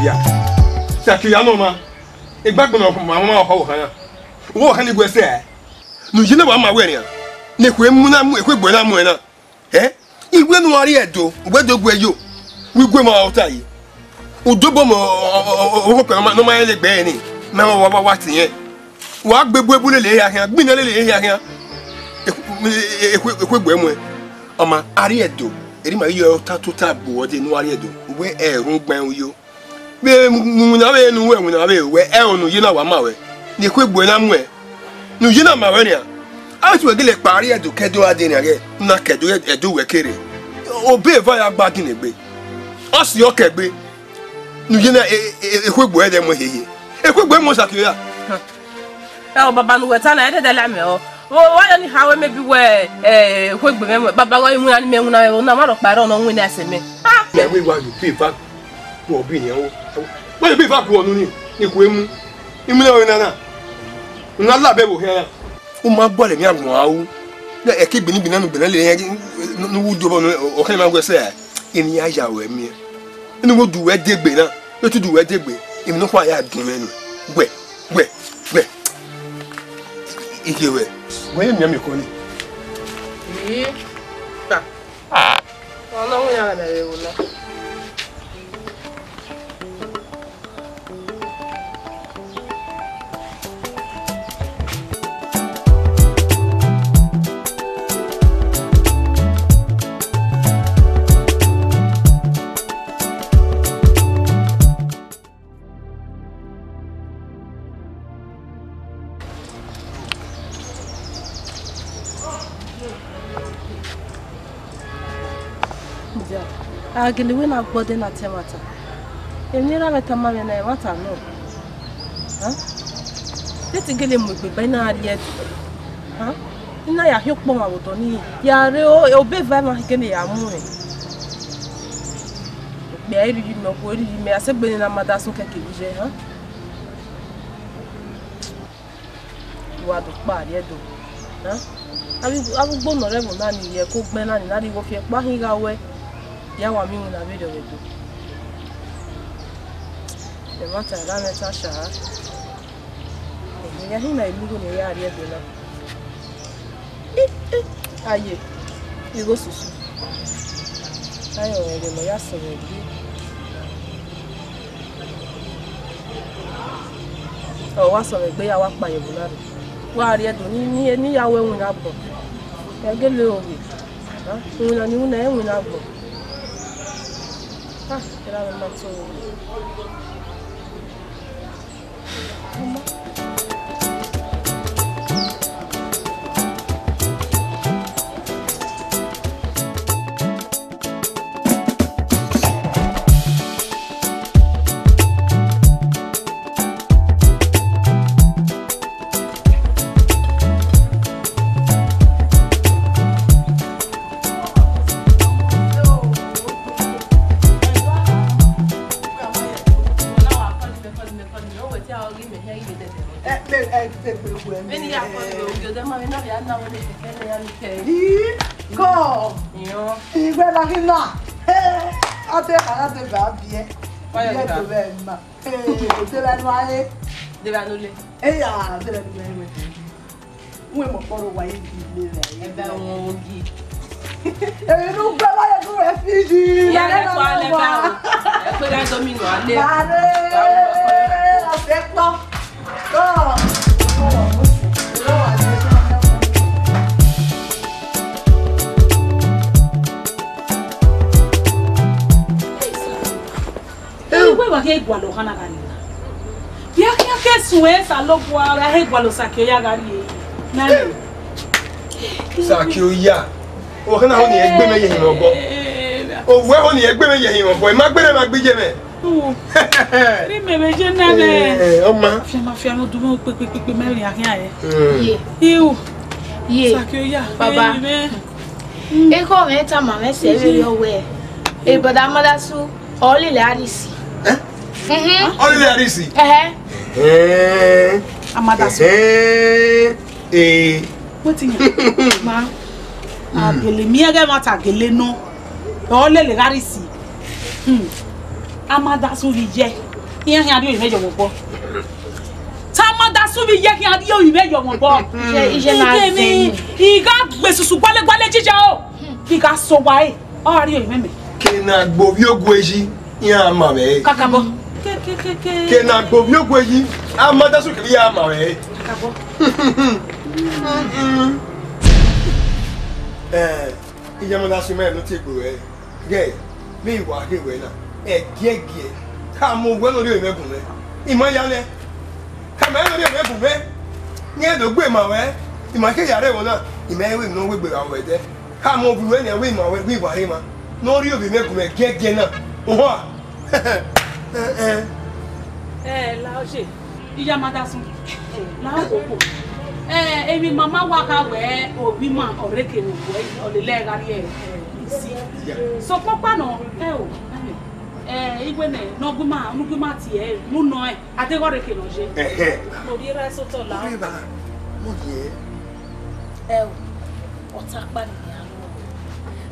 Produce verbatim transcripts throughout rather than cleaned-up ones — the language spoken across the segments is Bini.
Ya. Sakiya nọ ma. Egbe agbọn ma ma ọhọ ohan na. Wo ohan ni gu ẹse a. Ne u ye na wa ma wẹ nian. Ne ekhue mu na mu, ekhue gbe na mu ẹre na. Ẹ? Iwe ne u gha rrie Ẹdo, wẹ do gu ẹre yo. Wẹ igue ma ota yi. U dobọ mẹ ọkhọkpa ne ọ ma rẹn legbe ẹre ni. Ma wa wa wa tiẹn. Wa gbe ebu ebu lele ehia khian, gbinna lele ehia khian. Ekhue, ekhue, ekhue gbe muẹn. Ọ ma, a rrie Ẹdo, erriọ ima ghi ye ọta tota gbe uwẹ dee ne u gha rrie Ẹdo. Wẹ ẹ rhunmwuda uyo. Vbe iwinna vbe ne uwẹ, iwinna vbe wẹ, ẹro ne u ye na wa ma wẹ. Ne ekhue gbe na muẹn. Ne u ye na ma wẹ nian. A vbe te wẹ gele kpa a rrie Ẹdo ke Ẹdo gha dee nian ghẹ, na ke Ẹdo, Ẹdo wẹ kere. Obọ eva ya gba ginna egbe. Ọ si ọ kẹ egbe. Ne u ye na, e, e, e, ekhue gbe ẹdẹ mu hehie. Ekhue gbe mu Sakiya. Ẹ o, baba, ne uwẹ ta na, ẹdẹdẹ la mẹ ọ. Wa ya ni ha wẹ, maybe wẹ, eh, ekhue gbe mwẹ, baba, wẹ iwinna ni mẹ winna mwẹ, na ma rhọkpa rrọọ ne ọ winna ẹse mẹ. Ah! Ya wẹ wa yo pe eva, wẹ ọ bi yan o. Wa yo pe eva guọ unu ni, ni ku emu. Iwinna ọre nana. U na la bẹ vbe ohia ra? U ma gualọ emwi agbọn a ru. Ẹke igbinna igbinna ne u gbẹnnẹ lele iran, ne u wu dobọ, ọkhan ma wẹ sẹ, emwi ya ya ruẹ miẹn. Inu wo du wẹ degbe na, ne ọ tu du wẹ degbe, emwi nọkhua ya dun mwẹ nu. Wẹ, wẹ, wẹ. Ike wẹ. Wẹ ye miẹn miẹn kọ ni. Ii, kpa. Ọ na winna gha na vbe ẹvbo na. Dia, a gele wẹ na gbọdẹ na te ẹmwata. Emwi ne erha mwẹ tama mwẹ na, ẹmwata nọ. Huh? Te te gele mu egbe ba, I na rrie Ẹdo. Huh? I na ya khian ukpọn ọmwa vbe odọ nii. Ya rre o, obọ eva emwa gele ya mu mwẹ. Okpia i rhirhi mẹ, okhuo i rhirhi mẹ, a sẹ egbe ne a ma da sẹ okẹkẹ vbe iye, huh? Wa do kpa rrie Ẹdo. Huh? Avbe, avbe ugbo ne ọ rre ẹvbo na ni, ye ẹko gbẹn na ni, ne a rhie igho fi ẹkpo, a khin gha wẹ, ya wa miẹn iwinna vberriọ vbe Ẹdo. Ẹmwata erha mwẹ ta sha. Ẹhẹn, ya hin na emigo ne I ya rrie Ẹdo na. Aye, igho susu. Aye, ọmwa ẹghẹ ne ọ ya sẹ mwẹ egbe. Ọ wa sẹ mwẹ egbe, ya wa kpa ye ẹvbo na rre. Wa rrie Ẹdo ni, ni, ne I ya wẹ winna agbọn. Ẹ gele ro ghe. Ah, winna ni winna, ẹ winna agbọn. Ah, erha mwẹ ma to ro ghe. Ii, God. Iwẹ na ghi na. Ọ te kha, ọ te ba biẹ. Biẹ do vbe ma. Ee, de vbe anu a re? De vbe anu le? Eya, de vbe anu le. Uwẹ mọ kpọrọ wa yi bi le rẹ. Ẹbẹ wọn ogi. Èmi ló gbẹ wáyé kúrò ẹ fi yìí. Ìyá rẹ kọ́ alẹ́ bá o. Ẹ pé dájọ́ mi nù alẹ́. Bàrẹ ọ̀sẹ̀ pọ̀. Tọ́. Ẹ wẹ wa khe gualọ ọkhan na gha rrie na. Vbe a khian ke suẹn Osanobua, vbe a he gualọ Sakiya gha rrie na. Sakiya, ọkhan na ho ne irẹn gbe mwẹ ye ehiẹn obọ. Owẹ ho ne irẹn gbe mwẹ ye ehiẹn obọ, I ma gbe ne ma gbe iye mwẹ. Rhie mẹ vbe ye na nẹ. Eh, ọ ma. Fian ma fian ne u du mwẹ kpekpekpe, mẹ rhie khian ẹ. Mm. Ye. Iu. Ye. Sakiya. Baba. Ekhọe mwẹ tama mwẹ sẹ vberriọ wẹẹ, e brother Amadasu, ọ lele Arisi. Eh? Mhm. Ọ lele Arisi? Ẹhẹ. Eh. Amadasu. Eh. Eh. Wetin ya? Ma. A gele miẹn ẹghẹ ẹmwata gele nọ. Ọ lele Arisi. Hmm. Amadasu vbe iye. Iran khian rhie orinmwẹ ye ọmwa obọ. Te amadasun vbe iye khian rhie orinmwẹ ye ọmwa obọ. Iye, iye na Ike mwẹ, zẹ. I gha gbe susu guale guale jija o. I gha sẹ owa ẹre, ọ gha rhie orinmwẹ mẹ. Ke ne a gbe ovbi ogue yi, iran ma mwẹ ẹre. Kakabọ. Ke, ke, ke, ke. Ke ne a gbe ovbi ogue yi, amadasun kevbe iran ma mwẹ ẹre. Kakabọ. Eh, iye amadasun mẹ ne u tie egbe ruẹ. Ghẹ, vbe I wa ghe wẹ na, ẹgiẹgiẹ, khama owẹ ne ọ rhie orinmwẹ bun mwẹ. I ma ya nẹ, khama ẹre ne ọ rhie orinmwẹ bun mwẹ. Iran do gbe ma ruẹ, I ma ke ya rre ẹvbo na, I ma rẹn wẹ emwi ne ọ wegbe gha ruẹ dẹ. Khama ovbi ruẹ nian, wẹ I ma wẹ, wẹ I wa rre emwa ne ọ rhie orinmwẹ bun mwẹ giẹgiẹ na. Owa. Eh, eh. Eh, la oje. Iye amadasun, la okoko. Eh, emwi mama wa kha wẹ ovbi ima ọ rre eke ne uwẹ, ọ lele ẹre gha rrie, eh, isi. Sokpan ọkpa nọ, ẹ o, eh, iwẹ nẹ, ne ọ gu ima, ne u gu ima tie ẹre, ne u nọ ẹn, a deghẹ ọ rre eke ne ọ ye. Ẹhẹ. Mo rhie ra sotọ la. Ọ rre evba, mo rhie. Ẹ o, ọta ọkpa ne iran nọ.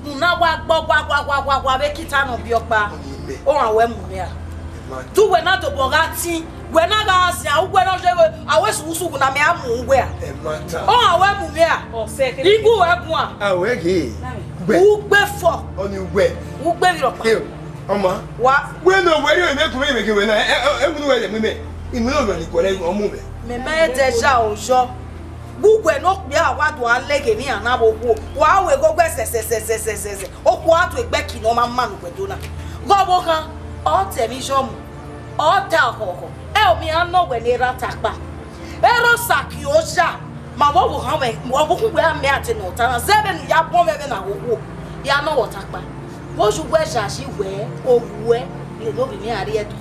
Ne u na wa gbọ wa wa wa wa wa vbe kita nọ biẹ ọkpa. Ọni mẹ. Ọmwa wẹ mu mwẹ a. Ẹ ma. Te uwẹ na dobọ gha tin, wẹ na gha zẹ, uwẹ na ye, a wẹ sughu sughu na mẹ a mu uwẹ a. Ẹ ma ta. Ọmwa wẹ mu mwẹ a. Ọsẹ kere. Igu wẹ gun a. A wẹ ghe. Gbẹ. Ugbe fọ. Ọni wẹ. Ugbe vbe rọkpa. Ẹ o, ọma. Wa. Wẹ nọ wẹ rhie orinmwẹ bun mwẹ, imẹ ghe wẹ na. Ẹ, ẹ, ẹ, ẹ, wẹ nọ wẹ rhie mu mẹ. Imẹ nọ wẹ ni kọlẹ ọmọ mẹ. Mẹ ma dẹ ya oyọ. Vbe uwẹ ne okpia wa do a lẹghẹ emwi iran na vbe okhuo, wa ru eghoghẹ zẹzẹzẹzẹzẹ, okhuo a do egbe ẹki ne ọ ma ma ne uwẹ do na. Ghe ọvbokhan, ọ ta ẹmwẹ iyọmọ, ọ ta ọkhọkhọ, ẹ o, mẹ iran nọ wẹ ne erha ta kpa. Erha Osakioja, ma vbe ọvbokhan mwẹ, ọvbokhan uwẹ a mẹ a te ne ọ ta na, zẹ vbene u ya bọ mwẹ vbe na vbe okhuo, ya nọ wẹ ọta kpa. Vbọzẹ uwẹ yayi wẹ, owẹ, lele ovbi mwẹ a rrie Ẹdo.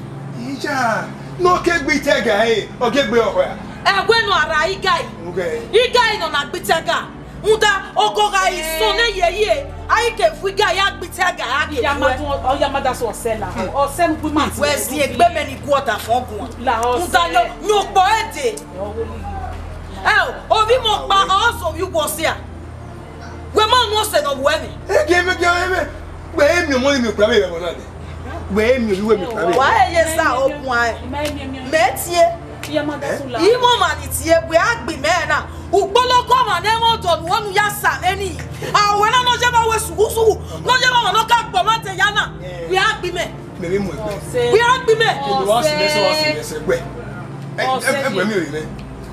Iya, ne ọ ke gbe itẹga ẹre, ọ ke gbe ọkhọ ra? Ẹwẹ nọ a ra igai. Okay. Igai nọ na gbe itẹga. Rhunmwuda, ọgọ gha i sọn ne yeye, a i ke vu igai, a gbe itẹga, a ke Iya vu ma ẹe. Tun, ọ ya ma da sẹ ọsẹ la. Ọsẹ nu gbe ma ti Wẹ ẹre zin egbe mẹ ni gu ọdafọn guan. La ọsẹ. Rhunmwuda yọ, yọ kpọ ẹde. Ẹ o, ovbi mẹ ọkpa, ọ sẹ ovbi uwẹ ọsẹ a. Wẹ ma mu ọsẹ ne ọ wu ẹmwẹ. Ege mẹ, ege mẹ. Wẹ e miẹn ọmọ ni miẹn okpia vbe ẹvbo na nẹ. Wẹ e miẹn ovbi uwẹ miẹn okpia vbe. Wa he ye sa okhuan ẹn. Mẹ tie. Imọma ni tie, wẹ a gbe imẹ na. Ukpoloko ọmwa ne ẹmwẹ ọdọ ne uwẹ nu ya sa mwẹ ni. A wẹ na nọ ye ma wẹ sughu sughu. Nọ ye ma ọmwa ne ọ ka gbe ọmwa te ya na. Wẹ a gbe imẹ. Mẹ vbe mu egbe. Wẹ a gbe imẹ. Kene wa si mẹ sẹ, wa si mẹ sẹ gbẹ. Ẹ, ẹ, ẹ, gbẹ mi ò rí mẹ.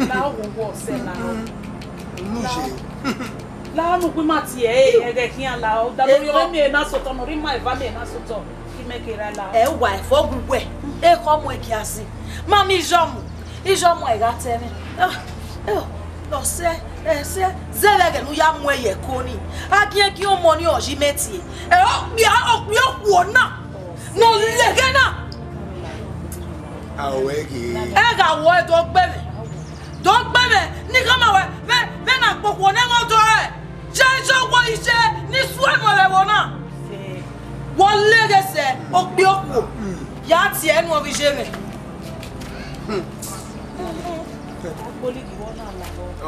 La wo wo ọsẹ la. Unu ye. La nu gbe ma tie, eh, ẹghẹ khian la, ọ da lori ọmọ mi na sotọ, nọ rhie ima eva mi na sotọ, ki mẹ ke ra la. Ẹ wa ẹfọ gu wẹ, e kọ mu ẹki asin. Ma mi iyọmọ, iyọmọ ẹ gha tẹ mwẹ. Ah, eh, ọsẹ, ẹsẹ, zẹvbe ẹghẹ ne u ya mu ẹyẹ ko ni. A giẹgiẹ ọmọ ni ọ yi mẹ tie. Ẹ, okpia, okpia okhuo na, ne ọ lele ẹghẹ na. A wẹ ghe. Ẹ gha wọ ẹdọ gbe mwẹ. Do gbe mwẹ, ne I khama wẹ, vbe, vbe na kpokhuo ne ẹmwẹ ọdọ rẹ, ye iye owa iye ne I suẹn mu vbe ẹvbo na. Wẹ ọ lele sẹ, okpia okhuo, ya tie ẹnu ọvbi iye mwẹ.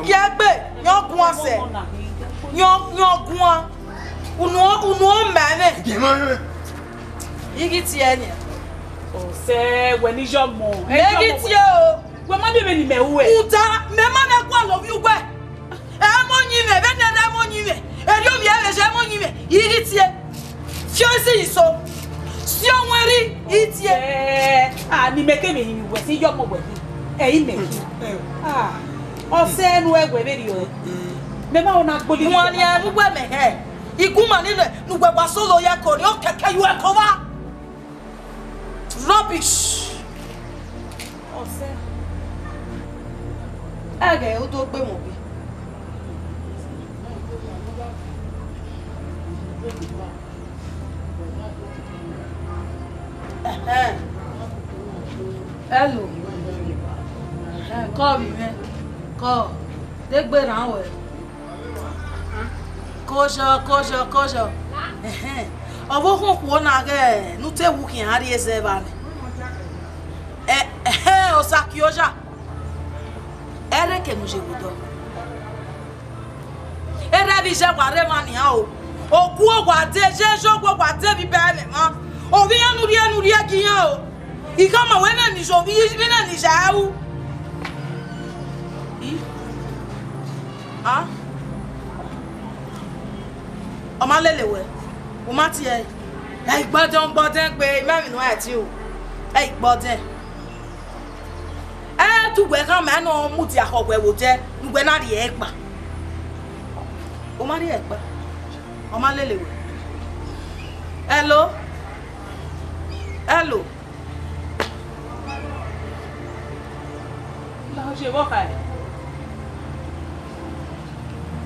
Gie gbe, yọ guan sẹ, yọ, yọ guan, unu, unu ma mwẹ. I ghi tie ẹre nian. Ọsẹ, wẹ ne iyọmọ. Mẹ ghi tie o. Wẹ ma miẹn vbene imẹ ru ẹre. Uda, mẹ ma mwẹ gualọ ovbi uwẹ. Ẹ mọ yin mwẹ, vbene ẹre mọ yin mwẹ. Erriọ ovbi ẹre vbe ẹmọ yin mwẹ. I ghi tie. Fiọ isi iso. Si ọwẹn rri, i tie. Ẹ, a, ni mẹ kevbe hin wẹ si iyọmọ wẹ hin. Ẹ i mẹ hin. A, ọsẹ ne uwẹ wẹ vberriọ. Mẹ ma ho na gboli. Nuan nian mu uwẹ mẹ hẹ. Igunma ni nẹ, ne uwẹ wa solo ye ẹko ni, ọ kẹkẹ ye ẹko vba. Rubbish. Ọsẹ. Ẹghẹ u do gbe mu bi. Ẹhẹn. Hello. Ẹhẹn, kọ vbe mwẹ. Kọ. De gbe rran wẹ. Koyọ, koyọ, koyọ. Ẹhẹn. Ọvbokhan okhuo na ghẹ ne u te wu khian rrie zẹ evba nẹ. Ẹ, ẹhẹn, Osakioja. Ẹrẹkẹ ne u ye vbe odọ. Erha vbe iye wa rre emwa nian o. Ogu wa de, ye ye ogu wa de vbe ibẹ ẹmwẹ mwa. Ovbi iran ne u rhie, ne u rhie gie iran o. I khama wẹ na ni zo, vbe na ni za ru. I? A? Ọ ma lele wẹ, u ma tie ẹre. Ẹ i gbọdẹn, gbọdẹn gbe, I ma emwi ne u ra tie o. Ẹ i gbọdẹn. Ẹ tu wẹ khama ne ọ mudia khọ wẹ vbe odẹ, ne uwẹ na rhie ẹre kpa. U ma rhie ẹre kpa. Ọ ma lele wẹ. Hello? Hello? Oje, vbọ kha re?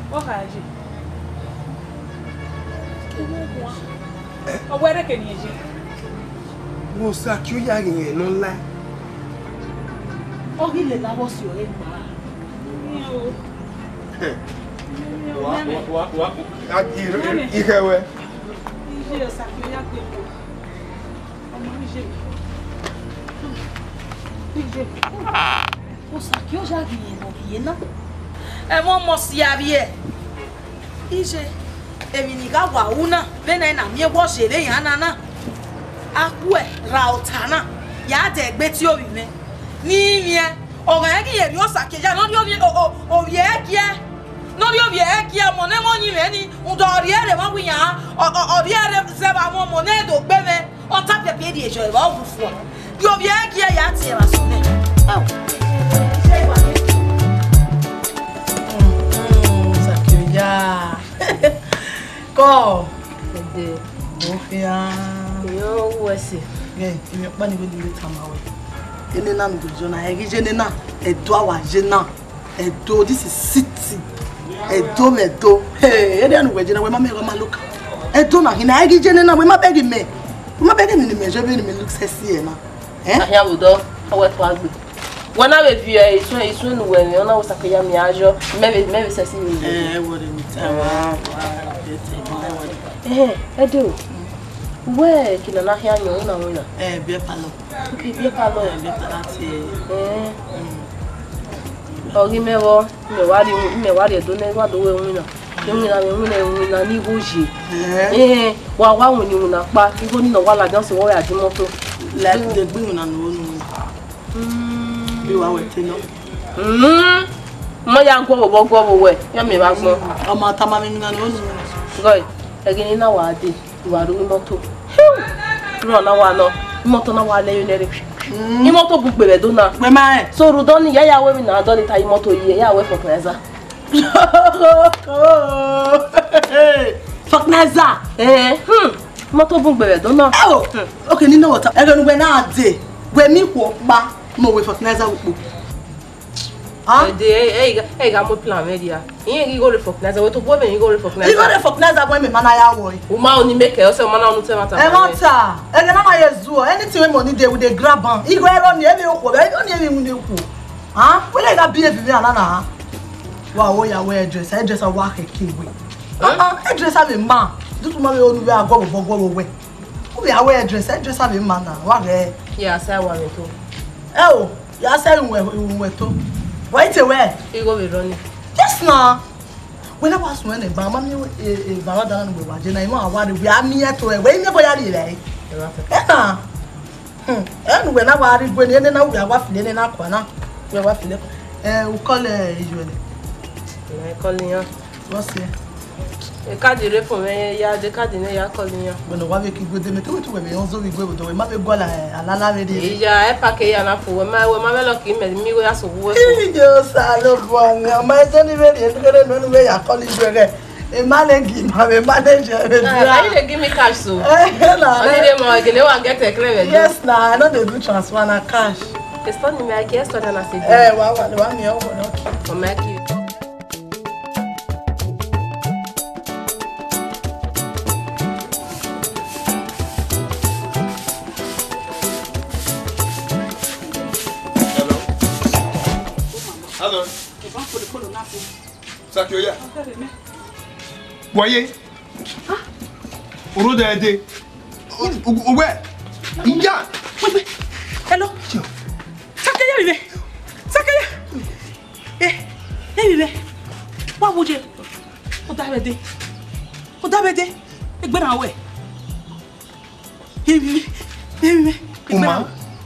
Vbọ kha re? Ọ wẹ rre ke ne iye ye. Vbe Osakioya ghi rẹn ne ọ la? Ọ ghi lele avbe ọse ọre gba. Wa, wa, wa, wa, a, i, i khẹ wẹ. Iye Osakioya gbe. Ọmọ Iye. Iye. Osakioya ghi rẹn ne ọ rhie na. Ẹmwẹ ọmọ si avbiẹ. Iye, emwi ne I gha wa ru na, vbene a na miẹn wẹ ọ ye vbe iran na na, a kuẹ ra ota na, ya dẹ egbe tie ovbi mwẹ. Ne I miẹn, ọ gha ghi rhie Osakioya, ne ọ rhie ovbi, o, o, ovbi ẹre gie, ne ọ rhie ovbi ẹre gie, ọmọ ne ẹmwẹ ọyẹnmwẹ ni, rhunmwuda ọ rhie ẹre vbe ọ wẹ iran, ọ, ọ, ọ rhie ẹre zẹ vbe amwẹ ọmọ ne ẹ do gbe mwẹ. Ọ ta piapiẹ rhie yọ evba ọghufuọn. Rhie ovbi ẹre gie ya tie evba sunu. Ẹo. Iye wa. Mm, Osakioya. Kọ. Ẹdẹ. Mo khian. Iyo, wẹ sẹ. Ẹ, emwi ọkpa ni wẹ ne I tama ruẹ. Enena ne u do na, ẹ ghi ye enena, Ẹdo a wa ye na. Ẹdo, this is city. Ẹdo mwẹ Ẹdo. Hey, area ne uwẹ ye na, wẹ ma mẹ, wẹ ma look. Ẹdo na hin na, ẹ ghi ye enena, wẹ ma bẹghe mẹ. Wẹ ma bẹghe emwi ne imẹ ye vbene imẹ look sexy ẹre na. Eh? Ahian vbe odọ, ọ wẹ tua gbe. Wẹ na vbe viọ isun, isun ne uwẹ mwẹ, ọ na wẹ Osakioya miẹn a yọ, mẹ vbe, mẹ vbe sexy ni. Eh, ẹ worry me. Ah. Eh, Ẹdo. Wẹ ke nana khian yọ, una wina. Eh, beer parlour. Okay, beer parlour. Eh, beer parlour tie. Eh. Mm. Ọ ghi mẹ vbọ, mẹ wa rhie, mẹ wa rhie Ẹdo nẹ, wa do wẹ iwinna. Iwinna, iwinna, iwinna ni igho ye. Eh. Eh, wa, wa winna iwinna kpa, igho ni nọ wa ladian sẹ, wa ya di imoto. Like the gbẹ iwinna ne u ru unu. Mm. Bi wa wẹ te nọ. Mm. Mọ ya guọ vbọ, guọ vbọ wẹ, ya mẹ vbe agbọn. Ọ ma tama mwẹ iwinna ne u ru unu. Gọe, ẹghẹ ne na wa dee. Wa ru imoto. Rọ na wa nọ, imoto na wa lẹ yo nẹrhẹ. Mm. Imoto bu gbe vbe Ẹdo na. Wẹ ma rẹn? So rhunmwuda ọnii, ya ya wẹ emwi ne a dọni ta imoto ye, ya wẹ vulcanizer. Vulcanizer? Eh, hmm. Imoto bu gbe vbe Ẹdo na. Oh, okay, ni nọ wọta. Ẹghẹ ne uwẹ na dee, wẹ miẹn ikhuo ọkpa ne ọ wẹ vulcanizer vbe ukpo. Ah? Ẹdẹ, ẹ, ẹ, ẹ, ẹ gha mu plan mwẹ dia. Irẹn ghi gho rre vulcanizer, wẹ tobọ mwẹ ghi gho rre vulcanizer. I gho rre vulcanizer, wẹ mẹ ma na ya wọ ẹre. U ma ọni make, ọ sẹ, u ma na ọni tẹ ẹmwata. Ẹmwata, ẹghẹ na ma ye zuọ, anything wey money dey, we dey grab am. I gho ẹre ọni, ẹvbe okhuo, ẹvbe ọni, ẹvbe iwinna okhuo. Ah? Wẹ na gha behave vbe ana na. Wa wo ya wẹ hairdresser, hairdresser wa khẹke wẹ. Ah, ah, hairdresser vbe ma. Dutu ma vbe onu vbe aguọ vbọ guọ wẹ. U vbe ya wẹ hairdresser, hairdresser vbe ma na, wa ghẹ. Ya sa wa vbe to. Ẹ o. Ya sẹ iwẹ, iwẹ to. Wẹ i te wẹ? Igho vbe rọ ni. Yes na. Wẹ na wa suẹn nẹ ba, ma miẹn e, e, ba wa dana ne uwẹ wa je na, ima wa rre, wẹ a miẹn to ẹ, wẹ i miẹn bọ ya rri rẹ. Ẹ na. Hmm. Ẹ nu wẹ na wa rri igue ni, ene na wẹ a wa file, ene na kua na. Wẹ wa file. Ẹ, u call, ẹ, Iyuẹlẹ. Ẹ, call iran. What's here? E card rre fo mwẹ ya, de card nẹ ya call iran. Wẹ ne wa vbe ke igue de, mẹ te wẹ te wẹ vbe rẹn ozo vbe igue vbe odọ, wẹ ma vbe gualọ, eh, alala vbe rrie. Iya, ẹ pa ke ya na fo, wẹ ma, wẹ ma vbe lọ ke mẹ, mi igho ya so wu wẹ fo. Iye Osanobua mwẹ, ọ ma jẹ ne I vbe rhie ne kherhe ne unu vbe ya call igue ghẹ. E manage, ma vbe manage vbe dia. Ah, you dey give me cash so. Eh, na. Only dey ma, gele wa get a clear. Yes, na, I no dey do transfer, na cash. Estoni me, I get Estoni na se. Eh, wa, wa, wa mi o, wa, okay. Ọ ma ki. Hello. Hello. Saki, oya. Wọye. Oro da ẹdẹ. Uwe. Iya. Hello. Saki, oya, mi. Saki, oya. Eh, eh, mi. Wa wo je. Ọ da vbe ẹdẹ. Ọ da vbe ẹdẹ. Egbe na wẹ. Emi, emi, emi. Uma.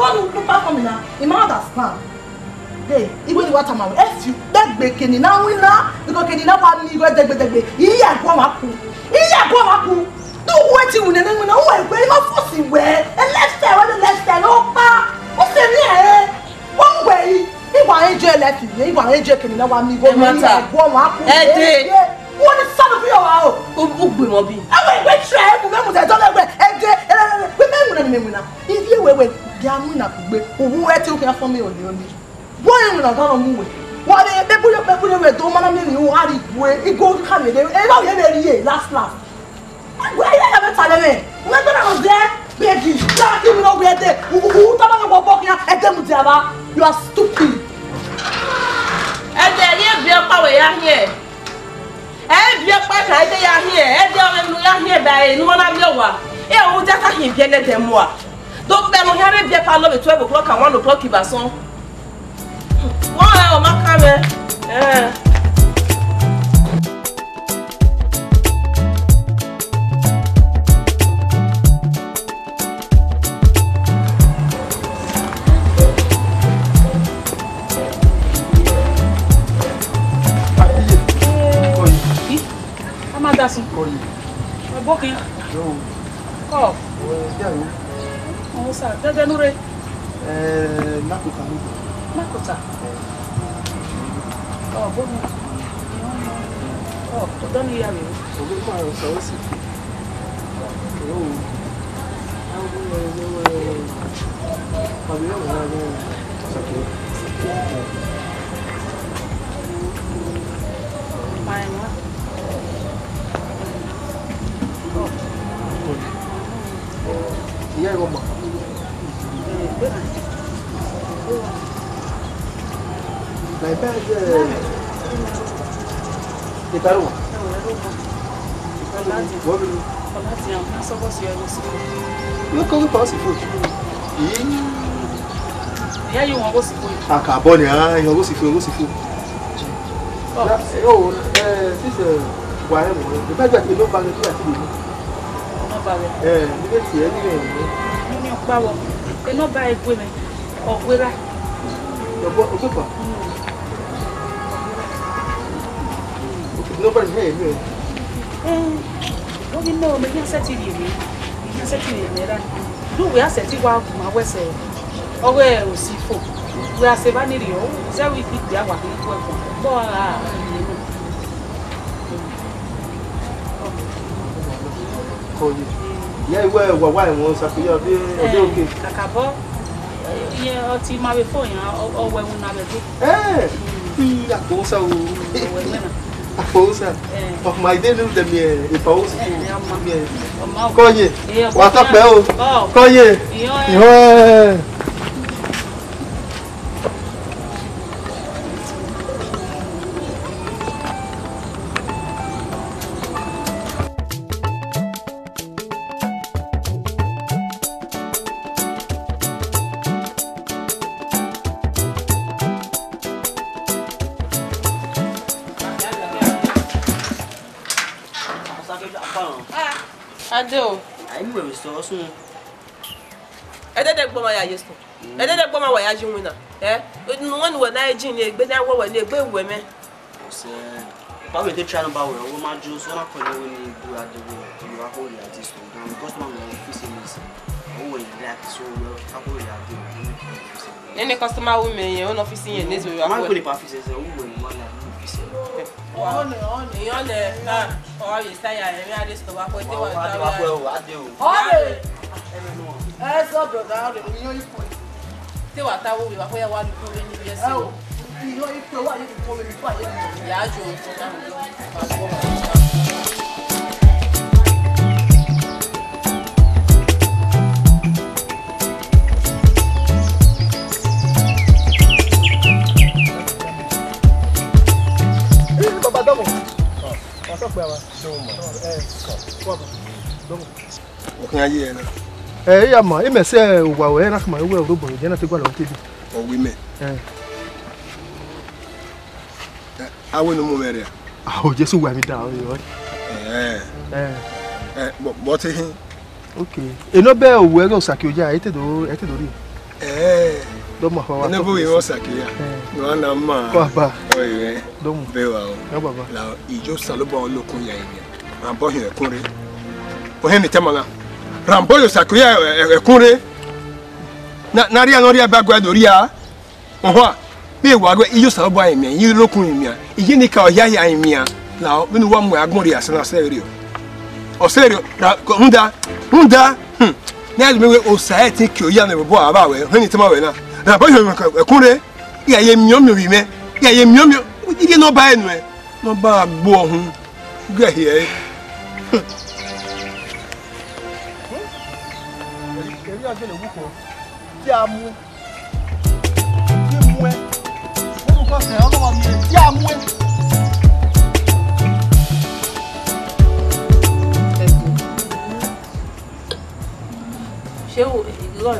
wa nu perform na. I ma understand. Hey, iwe ni wa tama wẹ, efi, dẹgbe keni na winna, because keni na wa mi igho dẹgbe dẹgbe. Iya ẹguọmwa ku. Iya ẹguọmwa ku. Do wẹ ti winna ne winna, wẹ gbe, I ma force wẹ. E lifestyle, wẹ lifestyle, ọ pa. Ọ sẹ mi ẹ. Wọ́n ń wẹ̀ yìí, ìwà ẹ̀jẹ̀ lẹ fi yẹ, ìwà ẹ̀jẹ̀ kìnìún náà wà mí, wọ́n ní Ẹ̀mọ́ta. Ẹ̀gbọ́n wọn á kú. Ẹ dé. Wọ́n ní sọ́dún fún yọ̀wá o. U, u gbìmọ̀ bí. Ẹ̀wẹ̀ ìgbé tura ẹ̀ kù mẹ́mú tẹ̀ tọ́lẹ̀ ẹ̀wẹ̀, ẹ dé, ẹ dé, ẹ dé, ẹ mẹ́mú náà ni mẹ́mú náà. Ibi ẹ̀wẹ̀ ẹ̀wẹ̀, bí a mú ìnà kù gbé, òwú ẹ tí ó kẹ́ fún mi ò ní ó ní. Wọ́n yẹn mú ìnà gánà mú wẹ̀. Wọ́n á lè, bẹ́ẹ̀ bóyá, bẹ́ẹ̀ bóyá wẹ̀ tó mọ́nà mi nìyẹn, wọ́n á rí ìbú ẹ, ìgò kàwé lé, ẹ bá yẹn lè rí ẹ, last last. Wẹ ya ya vbe talẹ mwẹ. Wẹ gbẹdẹ nọ dẹ, bẹgi, ya ki mi nọ wẹ dẹ. U, u, u, tama wẹ bọ kian, ẹdẹ mu dia ba. You are stupid. Ẹdẹ, ẹ i biẹ ọkpa wẹ ya hiẹn. Ẹ i biẹ ọkpa ka ẹdẹ ya hiẹn. Ẹdẹ ọmọ unu ya hiẹn ba ẹ, ne u ma na miẹn owa. Ẹ, u dia ta hin biẹ ne ẹdẹ mua. Do kpẹ ne ọ hia rre biẹ palọ vbe twelve o'clock and one o'clock ivbasọn. Wọ́n rẹ ọma kan mẹ. Ẹ. Amadasun. Ọbokẹn. Ọ. Ọ sa, dẹdẹ nure. Eh, Nakota nure. Nakota. Ọ, bọ. Ọ, ọdọ ni ya vbe. Ọdọ ma sa wẹ si. Oh. Ìyá ìwọ mọ. Na ibe ẹdẹ. Ibe ẹdẹ. Wọ́n bí. Ọlá ti àwọn sọ́kọ̀ sí ọgọ́ sí. Yóò kọ́ wípé ọ̀sìn fún. Ìyá yìí wọn kò sí fún. Àkàbọ̀ ni, ah, ìyá ọgọ́ sí fún, ọgọ́ sí fún. Oh. Na, eh, oh, eh, this, eh, wà ẹ mọ̀, ẹ bá gbà pé nọ́mbà rẹ bí àti lè mú. Nọ́mbà rẹ? Eh, níbẹ̀ tí ẹ níbẹ̀ yìí. Mo ní ọ̀pá wọ, ẹ nọ́mbà ẹ gbé mi, ọ̀gbẹ́ra. Ọ̀gbẹ́, ọ̀gbẹ́ pa? Mm. Okay, nọ́mbà rẹ ẹ mú ẹ. Eh, ó ní mẹ́wọ̀n mi, yẹn sẹ́tì rì mí, yẹn sẹ́tì rì mí rà. Lúwẹ̀ẹ́ àṣẹ tí wàá gùn máa wẹ̀sẹ̀ ọwọ́ ẹ̀ ò sí fò. Wẹ àṣẹ bá nílì ọ́, zẹ́wọ̀ ìdí ìgbé àwà kí n kú ẹ̀kọ́. Bọ́ ara rẹ̀. Kọye. Ìyá ìwé ẹ̀wà wá ẹ̀wọ̀n ṣàkóyá ọdẹ, ọdẹ òkè. Kàkà bọ́, ìyẹn ọtí máa bẹ fún ìyàn, ọ-, ọwọ́ ẹ̀wọ̀n náà bẹ dé. Eh, àpòsà o. Ọwọ́ ẹ̀wọ̀n náà. Àpòsà. Eh. Of my day, no, dem here, if I was to, eh, yeah, ọmọ. Yeah. Ọmọ. Kọye. Eh, wà á tọpẹ o. Ọ. Kọye. Ìyọ ẹ. Ìyọ ẹ. Ade o. Ai, mu ẹmwẹ sẹ ọsun. Ẹdẹdẹ gbọmọ ya ye sẹ. Ẹdẹdẹ gbọmọ wa ya ye winna. Ẹ? Unu wẹ ne uwẹ na re jin ni egbe ne a wẹ wẹ ni egbe wẹ mẹ. Sẹ, pa wẹ te try number wẹ, ọ ma ju, so na call wẹ ni bu ade wẹ, you are holy at this time. Because man, my office is, ọ wẹ ni like, so wẹ, I call you at the office. Any customer wẹ mẹ yẹn, ọ na office yẹn, next week, man, call the office, ọ wẹ ni, man, like, office. Ọnẹ, ọnẹ, ọnẹ, ah, ọ ye saya, ẹ, mi a de sọ wa kọ, te wa ta wa. Ọnẹ. Ẹ sọ brother, ọnẹ, mi yọ ikun. Te wa ta wo, wa kọ ya wa ni kun ni bi ẹsẹ. Ẹ o, mi yọ ikun wa ye ni kun ni pa ye. Ya jo. Ee, baba dọmọ. Ọ, ọ sọ pé a wa. Dọmọ. Ẹ, ọ, ọ, dọmọ. Okhian ye na. Ẹ, iya ma, imẹ sẹ owa wẹ na kuma wẹ orobọ ye na te gua lọ te bi. Ọ wi mẹ. Ẹ. Ẹ, a wẹ ne u mu mwẹ rria. Ah, o Jesu wa mi da, o yo. Ẹ. Ẹ. Ẹ, bọ, bọ te hin. Okay. Enọ bẹ owẹ ghe Osaki oya, ẹ te do, ẹ te do rrie. Ẹ. Dọmọ, wa. Enọ bẹ owẹ Osaki oya. Ẹ. No, a na ma. Kọ aba. Oi, ẹ. Dọmọ. Bẹ wa o. Ya baba. La, ijo Osanobua lokun ya yin. Rhanbọ hin ẹkun rre. Ohẹn ne I tama na. Rhanbọ ye Osaki oya, ẹ, ẹ, ẹkun rre. Na, na rria, na rria ba guẹ do rria. Ọhua, vbe wa wẹ iye Osanobua rinmwian, iye Olokun rinmwian, iye ne ka ọ hia hia rinmwian, na vbene uwa mu agbọn rhie asẹ na sẹ vberriọ. Ọ sẹ vberriọ, ra, rhunmwuda, rhunmwuda, hmm, ne a ghi miẹn wẹ Osa ẹtin ke oya ne ẹvbo a vba wẹ, rhẹn ne I tama wẹ na. Rhanbọ hin ẹkun rre, I ya ye miẹn ọmiọn vbe mwẹ, I ya ye miẹn ọmiọn, I rhie ne ọ ba ẹre nuẹn, ne ọ ba gbe ọhun, gu ẹre hiẹ ẹre. Hmm. Ẹre a gele wu kọ, te a mu. Te mu ẹn. Orúkọ sẹ, ọlọ́wọ́ mi rẹ, te a mu ẹn. Ṣé Ewo, igho,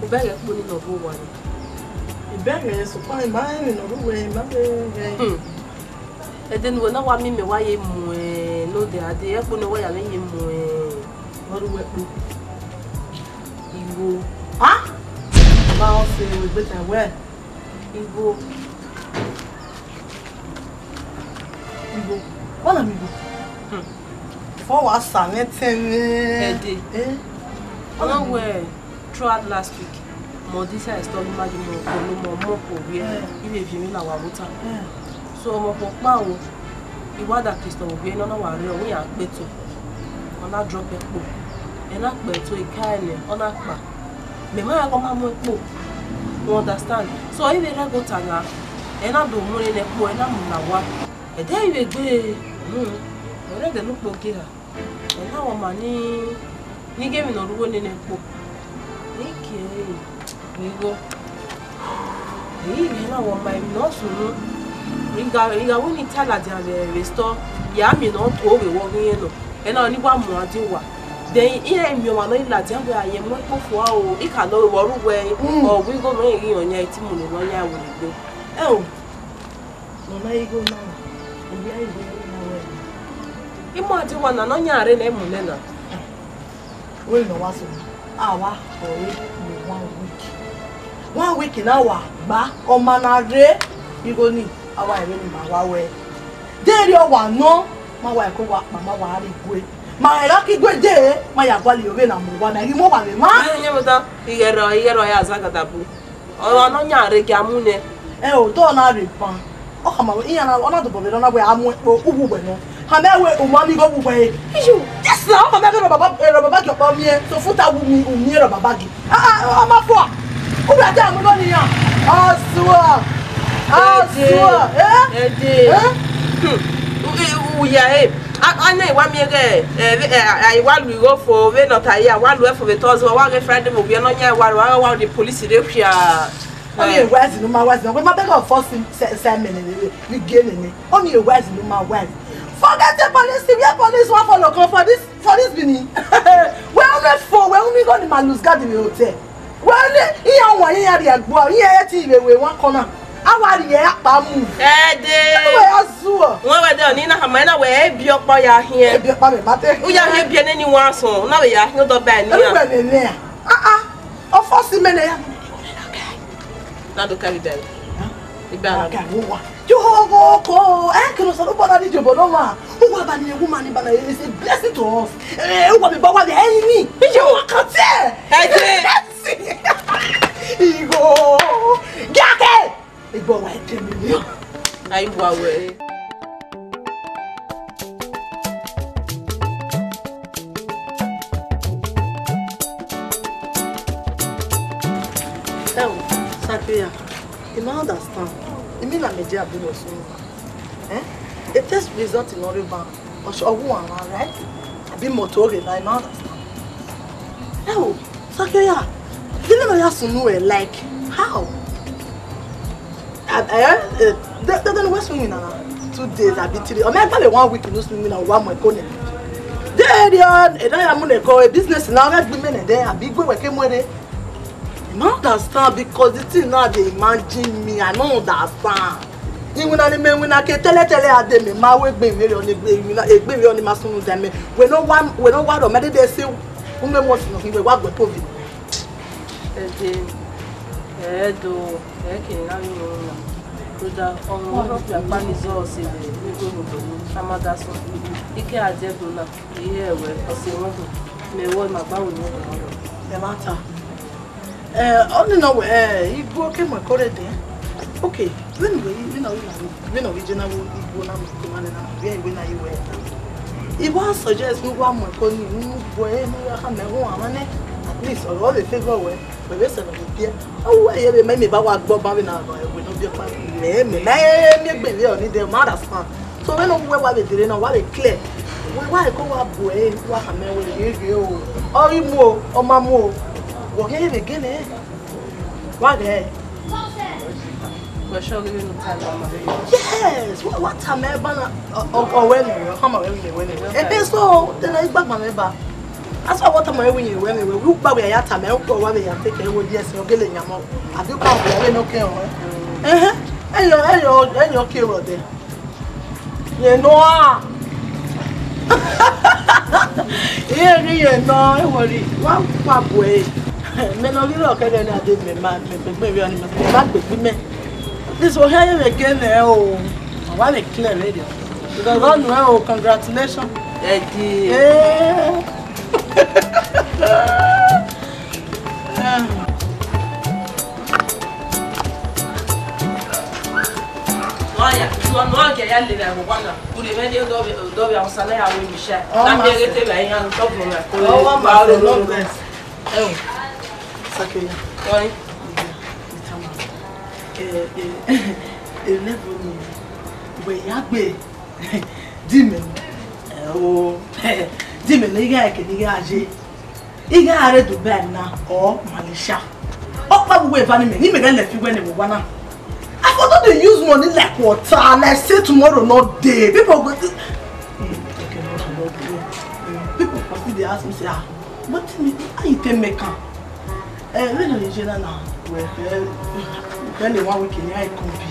u bẹghe ẹkpo ni ne ọ rre owa ni. I bẹghe, sokpan I ma rẹn emwi ne ọ rre uwẹ, I ma vbe rẹn. Hmm. Ẹdẹ ne uwẹ na wa miẹn imẹ wa ye mu ẹn ne odẹ a dee, ẹkpo ne uwẹ ya mwẹ ye mu ẹn. Ọ rre uwẹ ẹkpo. Igho. Ha? Ma ọ sẹ, wẹ egbe ta wẹ. Igho. Igho. Wẹ na miẹn igho? Hmm. Fọ wa sa mwẹ tẹn mwẹ. Ẹdẹ. Eh? Ọ na wẹ throughout last week, mẹ ọdọ isa story ma ghi mọ ọkọ ne mọ mọ ọkọ wiẹ, eh, I vbe viọ emwi na wa vbe ota. Eh. So, ọmọ ọkpa o, I wa da Kristo vbe uwẹ ne ọ na wa rre, ọ wẹ iran kpe ẹto, ọ na drop ẹkpo, ẹ na kpe ẹto, I ka ẹnẹ, ọ na kpa. Mẹ ma rẹn ọghe ọ ma mu ẹkpo, you understand? So, I vbe rre ẹghẹ ota na, ẹ na do mu ẹre ne ẹkpo, ẹ na mu ne owa. Ẹdẹ I vbe gbe, hmm, ọ rre ẹdẹ ne ukpo gie ha. Ẹ na wẹ ọma ni, ni ghe emwi ne ọ rre uwu nene ẹkpo. Ne I gie ẹre, ne igho. Eyi, ẹ na wẹ ọma emwi ne ọ sunu. I gha, I gha wẹ ne I ta ladian vbe, vbe store, ya miẹn ne ọ to vbe vbe ọ ghi rẹn nọ. Ẹ na ni wa muan die owa. Then iran miẹn ọmwa nọ, I ladian wẹ a ye mu ẹkpo fua o, I ka nọ vbe ọ rre uwẹ, mm, ọ wẹ igho mwẹ ghi rẹn ọyan, I ti mu ne ọ yan werriegbe. Ẹo. Nọ na igho na na, ovbi a igho na wẹ. I mu a die owa na, ne ọ yan rre ne ẹ mu nẹ na. Wẹ nọ wa so, a wa ọre mu one week. One week na wa gba, ọma na rre, igho ni, a wa rẹn vbene ima wa wẹ. Deghẹ ọ wa nọ, ma wa ẹko wa kpa, ma wa rrie igue. Ma ẹre gha ke igue dee, ma ya gualọ ovbi na mu owa na, I ghi mu owa vbe emwa. Ẹ, ighẹ rrọọ, ighẹ rrọọ ya zagadabu. Ọmwa ne ọ yan rre gia mu nẹ. Ẹ, otọ na rre ban. Ọ khama wẹ, iran na, ọ na dobọ vbe rre, ọ na wẹ a mu ẹkpo uwu uwẹ nọ. Khama wẹ u ma miẹn igho uwu uwẹ re. Iye, yes na, ọ khama wẹ rọ baba, rọ baba gie ọkpa miẹn, so futa wu mi, u miẹn rọ baba gie. Ah, ah, ọ ma fua. U wẹ a dia mu igho ne iran. Asua. Asua. Eh? Ẹdẹ. Eh? Hmm. U, u, u ya e. A, a na wa miẹn ighẹ, ẹ, vbe, ẹ, a, a wa lu igho fo, vbene ọ ta ya, a wa lu ẹfo vbe Thursday, wa ghe Friday vbe ovbi nọ yan wa ru, a wa rrie police rre khia. Ọ ni, eh, wise ne u ma wise, wẹ ma bẹghe first thing, se, se mẹ nene vbe, vbe gie nene. Ọ ni, wise ne u ma wise. Forget the police, we police wan follow come for this, for this Benin. Wẹ unu fo, wẹ unu igho ni ma lose guard vbe hotel. Wẹ ne iran wan iran rhie ẹgbuọ, iran ẹ ti vbe wẹ wan kọna. A wa rhie akpa mu. Ẹdẹ. Ẹ wẹ ya zuọ. Wẹ wẹ de ọni na khama na wẹ ebi ọkpa ya khian. Ebi ọkpa mẹ ma te. U ya khian ebi ẹnẹ ni wan sọn, na vbe ya khian odọ ba ẹni. Ẹ wẹ nene a. Ah, ah. Ọ fọ si mẹ nẹ ya. Na do carry bell. Ibẹ na. Ka wo wa. Yo go ko. Ẹ kiro sọ ló bọ́dá ní ìjọba náà wà. Ó wà bá ní ewu máa ní bá náà. It's a blessing to us. Ẹ wà mí bá wà ní ẹyin ní. Ìjọba kan tẹ̀. Ẹ jẹ́. Igho. Gíàkẹ́. Igbo wa ẹdẹ mi ni. Ayi wa wẹ. Ẹ o, Sakeya, I no understand. I mean, na media be no so. Eh? A test result in Oreban. Ọ wu wan, right? Abi moto ghe na, I no understand. Ẹ o, Sakeya, vbene ọ ya sunu ẹ, like, how? Ah, eh, eh, de, de, de, wẹ sunu na two days, abi three. Ọ mẹ gba vbe one week ne u sunu na, wa mu ẹko nẹ. De, de, ọ, e na ya mu nẹ ẹko, e business na, ọ gha gbe imẹ nẹ, de, abi igue wẹ ke mu ẹre. I no understand because the thing now dey imagine me. I no understand. Iwinna ni mẹ iwinna ke tẹlẹtẹlẹ a de mẹ ma wẹ egbe vberriọ ni egbe iwinna, egbe vberriọ ni ma sunu da mẹ. Wẹ ne ọ wa, wẹ ne ọ wa rọ mẹ dede ẹse unu emu ọsẹ nọ khin wẹ wa gu ẹko vbe. Ẹdẹ, ẹdọ, ẹkẹ na vbe wọn na. Rhunmwuda ọmọ ne ọ rhọkpa ni zọ ọse vbe igho ne obọ ni, a ma da sẹ. Ike a die ẹdọ na, I he ẹwẹ, ọse mwẹ họn. Mẹ wẹ ma gba wẹ ne obọ na. Ẹ ma ta. Eh, ọni nọ wẹ, eh, igho ke mu ẹko rre dẹ. Okay, vbene wẹ, vbene ọ vbe na, vbene ọ vbe je na wo igho na mu ẹko mwa nẹ na, vbe iwe na ye wẹ. I wa suggest ne u wa mu ẹko ni, ne u bu ẹre, ne u ya khama ẹvbo ọmwa nẹ. At least, ọ vbe favor wẹ, wẹ vbe sẹ nọ vbe biẹ. Ọ wẹ ye vbe ma, mẹ ba wa gbọ ban vbe na, wẹ nọ biẹ pa. Mẹ, mẹ, mẹ, mẹ gbe vbe ọ ni dẹ, ma understand. So vbene uwẹ wa vbe dere na, wa vbe clear. Wẹ wa ẹko wa bu ẹre, wa khama ẹvbo ye ghe o. Ọ ghi mu o, ọ ma mu o. Wẹ ọ ghe vbe gele. Wa ghẹ. Wẹ sure ghi vbene u ta na ma. Yes, wa, wa ta mẹ ba na, ọ, ọ, ọ wẹ nẹ, ọ khama wẹ nẹ, wẹ nẹ. Ebe so, te na igbagba mẹ ba. That's why I want to marry you when we, we, we, we are tired, man. We are tired, man. Yes, you get a yam. I do come here, we no care, eh? Eh, eh, you, eh, you, eh, you care about them. Ye nọ a. Iye ghi ye nọ, e worry. Wa, wa bu ẹre. Mẹ ne ọ ghi rrọọ kẹdẹ ne a de mẹ ma, mẹ gbegbe vbe ọnii, mẹ ma gbegbe mẹ. This will help you again, eh, o. Wa vbe clear radio. Because I know, oh, congratulations. Thank you. Eh. Lawyer, you are not get ya lele agbọn na. Ure mwẹ de do be, do be awusa na ya wẹ mi sha. Oh, na be master. Ghe te ba iran top of my. Oh, one master, no vex. Eh, Sakeya. Oi. Eh, eh, eh, level ni. Wẹ ya gbe. Di mẹ. Eh, o. Di mẹ ne ighe ke ni gha je. Ighe a rre Dubai na or Malaysia. Ọkpa vbe uwẹ eva ni mẹ, ni mẹ ghẹ lẹ fi wẹ ne vbe owa na. I for don dey use money like water, like say tomorrow no dey. People go, hmm, okay, no, no, no. People for still dey ask me say, ah, wetin me, how you take make am? Eh, when you dey na na, well, eh, when the one week in here, I come be.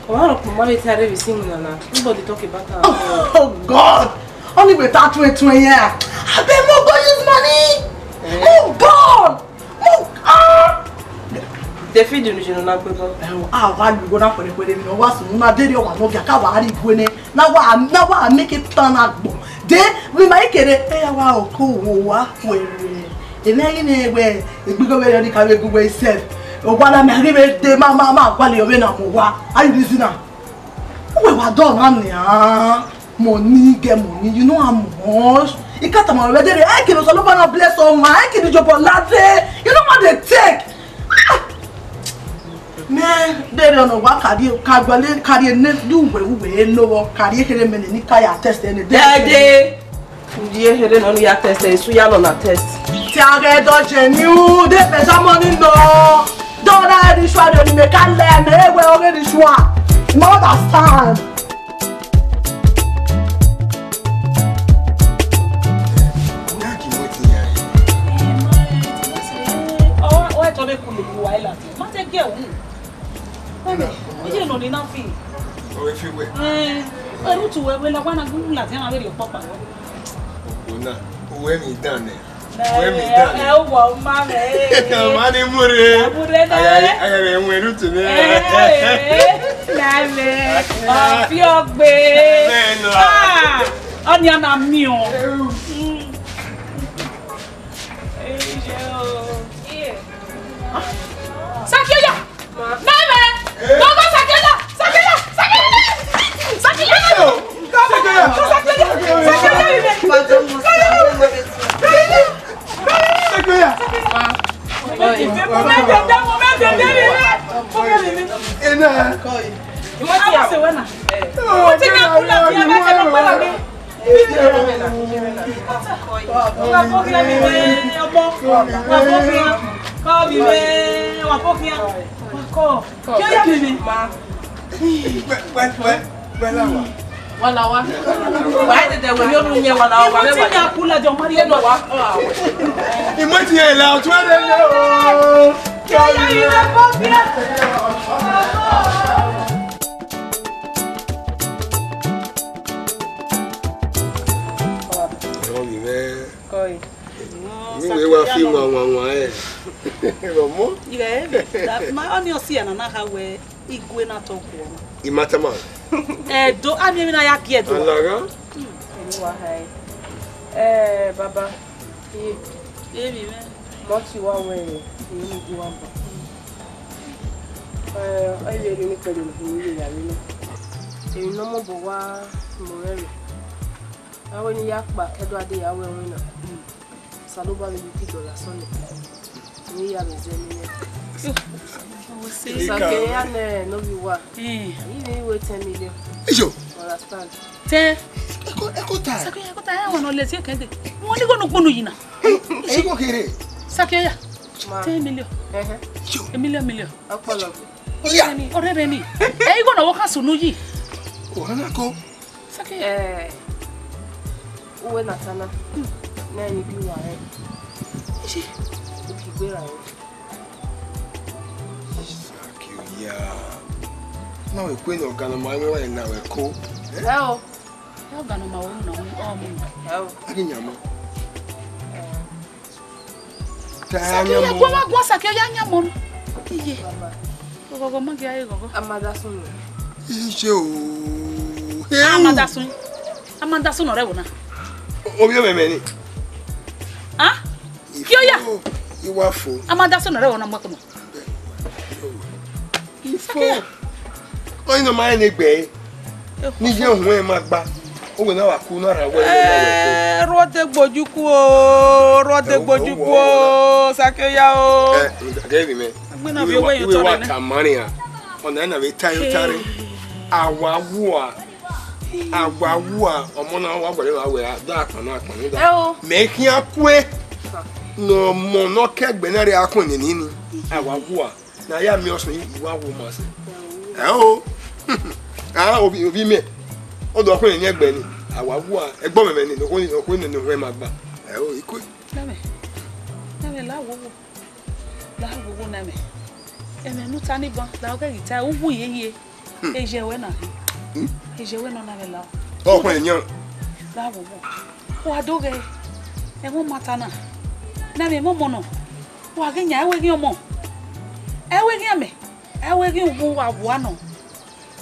Ọmwa rhọkpa ma vbe ta rre vbe isi iwinna na, nobody talk about am. Oh God! Only with that twenty twenty year. Abeg, mo go use money. Eh. Oh God! Mo, ah! David, unu jẹ ne ọ na gbẹbọ. Ẹhun, a wa lu igho na khuẹrhẹkhuẹrhẹ, emwi ne ọ wa sunu na, deghẹ ọ wa nọ gia, ka wa rhie igho nẹ, na wa, na wa make it tan agbọn. De, vbe ima i kere, e ya wa oko wo wa khuẹrhẹ. Emwi ghi mwẹ wẹ, egbigho vbe rẹ ni ka vbe gu wẹ isẹf. Owa na mẹ ghi vbe de ma, ma, ma gualọ vbe na mu owa. Are you listening? Uwẹ wa dọ na nian. Money get money, you know how much. I can't tell my brother, I can also look on bless on my, I can do job on that day. You know what they take? Ah! Man, they don't know what carry, carry, carry, do we, we, no, carry, carry, me, ni kaya test any day. Daddy! Ndi ehere nọ ne ya test, esu ya nọ na test. Te a ghẹ dọje ni u, de pẹsa mọ ni nọ. Dọra ẹre sua de ni mẹ ka lẹ mẹ, ewe ọghe ni sua. You understand? Ọ, ọ, ẹ tọ vbe kule, you are like, ma te gie wu. Mẹmẹ, iye nọ ni na fi. Ọ vbe fi wẹ. Eh, ẹrẹ utu wẹ, wẹ la wa na gu ladian na vbe rhie ọkpọkpa. Okpo na, uwẹ mi dan nẹ. Uwẹ mi dan nẹ. Ẹ, ẹ, uwa ma mẹ, eh. Ọ ma ni mu rre. Mu rre nẹ. Aya, aya mẹ mu ẹrẹ utu nẹ. Eh, eh, na mẹ. Ọ fi ọgbe. Mẹ nọ. Ah, ọ ni a na miẹn. Mm. Sakeya! Mẹmẹ! Baba Sakeya! Sakeya! Sakeya! Sakeya! Sakeya! Sakeya! Wala wa. Wa ẹ tẹtẹ wẹ, yóò nu yẹn wala wa. Ìmọ̀ tí yẹn kú lajọ, mari ẹ lọ wa. Ìmọ̀ tí yẹn la, ọtún ẹ lọ. Kí ẹ yá yìí lọ bọ́ bí ẹ. Ọ̀rọ̀ mi rẹ. Kọe. Mi wẹ wa fi wan wan wan ẹ. Ọmọ. Ẹ, ma, ọ ni ọ si ẹ na na kha wẹ igue na tọ kuọ. Imatama. Ẹdo, a miẹn emwi na ya gie Ẹdo. Alaga. Hmm, emwi wa ha ẹ. Ẹ, baba. Iye. Emwi mwẹ. Mọ ti wa wẹ, emwi ni wa ba. Ẹ, ẹ yẹ emwi ni kpẹlẹ ne emwi ye ya re nẹ. Emwi ne ọ mobọ wa mu rẹre. Avbe ne I ya kpa Ẹdo a de ya wẹ ẹwẹn na. Osanobua vbe ye uki dọlọ asọn nẹ. Ne I ya vbe zẹ ne I mwẹ. Sakeya nẹ ne ovbi uwa. Eh. I vbe ru ten million. Iyo. Understand? Ten. Eko, eko ta. Sakeya, eko ta, ẹ wa nọ lẹ si ẹkẹn de. Wọn ni gọnọ gbọnọ yi na. Eko kere. Sakeya. Ma. Ten million. Ẹhẹn. Iyo. A million, million. Ọpọlọ. Iya. Ọrẹ rẹ ni, ọrẹ rẹ ni. Ẹ, igho na wọ ka sunu yi. Ọrẹ na ko. Sakeya. Eh, uwẹ na ta na. Hmm. Ne ni bi wa rẹ. Iye, okigbe ra rẹ. Sakiya. Na wẹ kue ne ọga ne ọ ma mwẹ wa na wẹ ko. Ẹ o. Ọga ne ọ ma wẹ na ọ mu. Ẹ o. A ghi yan mọ. Sakiya, guan, guan, Sakiya, yan mọ. Iye. Ghọghọ ma gia re ghọghọ. Amadasun nọ. Iye o. Amadasun. Amadasun nọ rẹ vbo na? Ovbi ọmẹmẹ ni. Ah? Kioya. I wa fo. Amadasun nọ rẹ vbo na, mu ẹko nọ. Ifo. Ọni nọ ma rẹn ne egbe. Ni ye ohun ẹn ma gba. Owe na wa ku na ra wẹ. Eh, rhuọ de gbojuku o, rhuọ de gbojuku o, Sakiya o. Eh, gẹvbi mẹ. Agbẹna vbe owe yo tọrọ nẹ. Wa ka mari a. Ọna na vbe ta yo tare. Awa wua. Awa wua, ọmọ na wa gbẹlẹ wa wẹ a, da akpan na akpan ni da. Ẹ o. Mẹ khian kue. Ne ọmọ ne ọ kẹgbẹ na rre akun nene ni. Awa wua. Na ya miẹn ọsẹ, I wa wo ma sẹ. Ẹ o. Ah, ovbi, ovbi mẹ. Ọ do ọkhuẹn ni ẹgbẹ ni. A wa wu a, ẹgbẹ ọmẹmẹ ni, nọkhuẹn, nọkhuẹn ni, nọkhuẹn ma gba. Ẹ o, ikue. Nẹmẹ, nẹmẹ, la wo wo. La wo wo nẹmẹ. Ẹmwẹ ne u ta ni ban, la ọghe ghi ta, u wu yeye. Hmm. Eje wẹ na. Hmm? Eje wẹ nọ nẹmẹ la. Ọkhuẹn yan. La wo wo. Wa do ghẹ, ẹmwẹ ọmata na, ne a vbe mwẹ ọmọ nọ, wa ghi yan ẹvbo eghian ọmọ, ẹvbo eghian mẹ, ẹvbo eghian uwu wa wua nọ,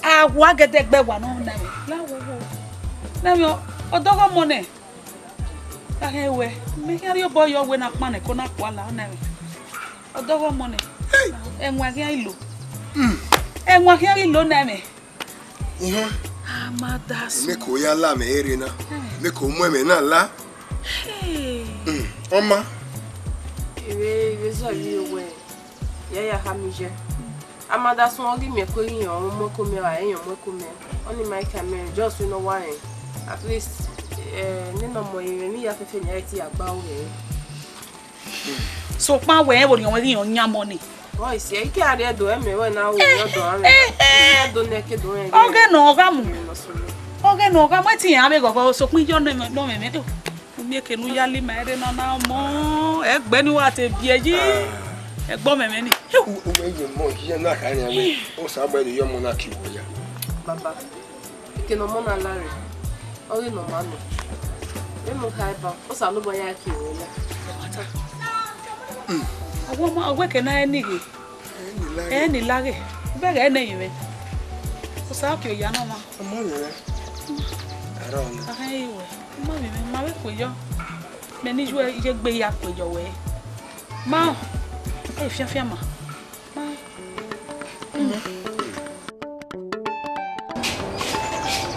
a wua gẹdẹgbẹ wa nọ na mwẹ, la wo wo, na mwẹ ọdọghe ọmọ nẹ, gha khẹ wẹ, mẹ khian rhie obọ yọ wẹ ne a kpan nẹ ko na kua la na mwẹ, ọdọghe ọmọ nẹ, ẹwaẹn khian i lo, ẹwaẹn khian i lo na mwẹ. Ihan. Amadasun. Mẹ ko ya la mẹ ere na. Hey. Mẹ ko mu ẹmwẹ na la. Hey. Mm, ọ ma. Ire, ire zọ yi owẹ. Ya ya ha mi je. Amadasun ọ ghi miẹn ko iyan, ọ mu ẹko mẹ ra, iyan mu ẹko mẹ. Ọni ma ka mẹ, just we no wa rẹn. At least, eh, nene ọmọ yẹn, emwi ya fẹfẹ ne a ti ya gba ore. Sokpan wẹ rẹn vbe orhiọn wẹ ghi yan ọyan mọ ni. Boys, ẹ i ke a rhie do ẹmwẹ wẹ na ru, eh, ọdọ amwẹ. Eh, eh. Ẹ do nẹ ke do rẹn. Ọghe ne ọ gha mu. Ọghe ne ọ gha mu, ẹtin iran vbe ghọghọ, sokpan iyọ ne ọmẹmẹ do. Umieke ne u ya la ima ẹre na na mọ, ẹgbẹ ni wa te biẹ yi. Ah. Ẹgbẹ ọmẹmẹ ni. U, u, uwẹ ye mọ, iye na kha rẹn wẹ, Osanobua do ye ọmọ na ki wọ ya. Baba. Eke ne ọmọ na la rre, ọghe ne ọ ma nọ. Vbene u kha ban, Osanobua ya kie ruẹ la. Ọmata. Mm. Ọghe ọmọ, ọghe eke na rẹn ni ghe. Ẹ ni la ghe. Ẹ ni la ghe. Vbe ẹghẹ ne ẹre mwẹ. Osa kie oya ne ọmwa. Ọmọ mwẹ. Arọ ni. Ahẹn, iwẹ. Ma vbe mwẹ, ma vbe kue yọ. Mẹ ne iye gbe ya kue yọ wẹ. Ma, ẹ fianfian ma.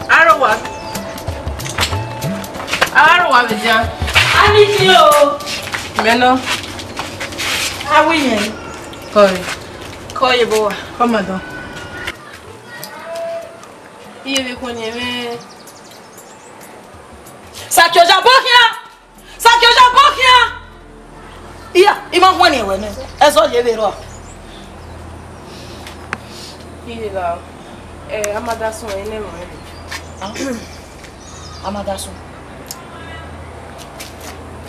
Arowa. Arowa vbe dia. Ani ti o. Mẹ nọ. Awi yẹn. Kọre. Kọye bọ wa. Come on, don. Iye vbe khuẹn ni ẹmwẹ. Sakioja bọ khian. Sakioja bọ khian. Iya, ima huẹn ni ẹwẹ nẹ. Ẹzọ ye vbe rua. Iye la, eh, Amadasun ẹre nẹ ẹmwẹ rẹ. Ah, Amadasun.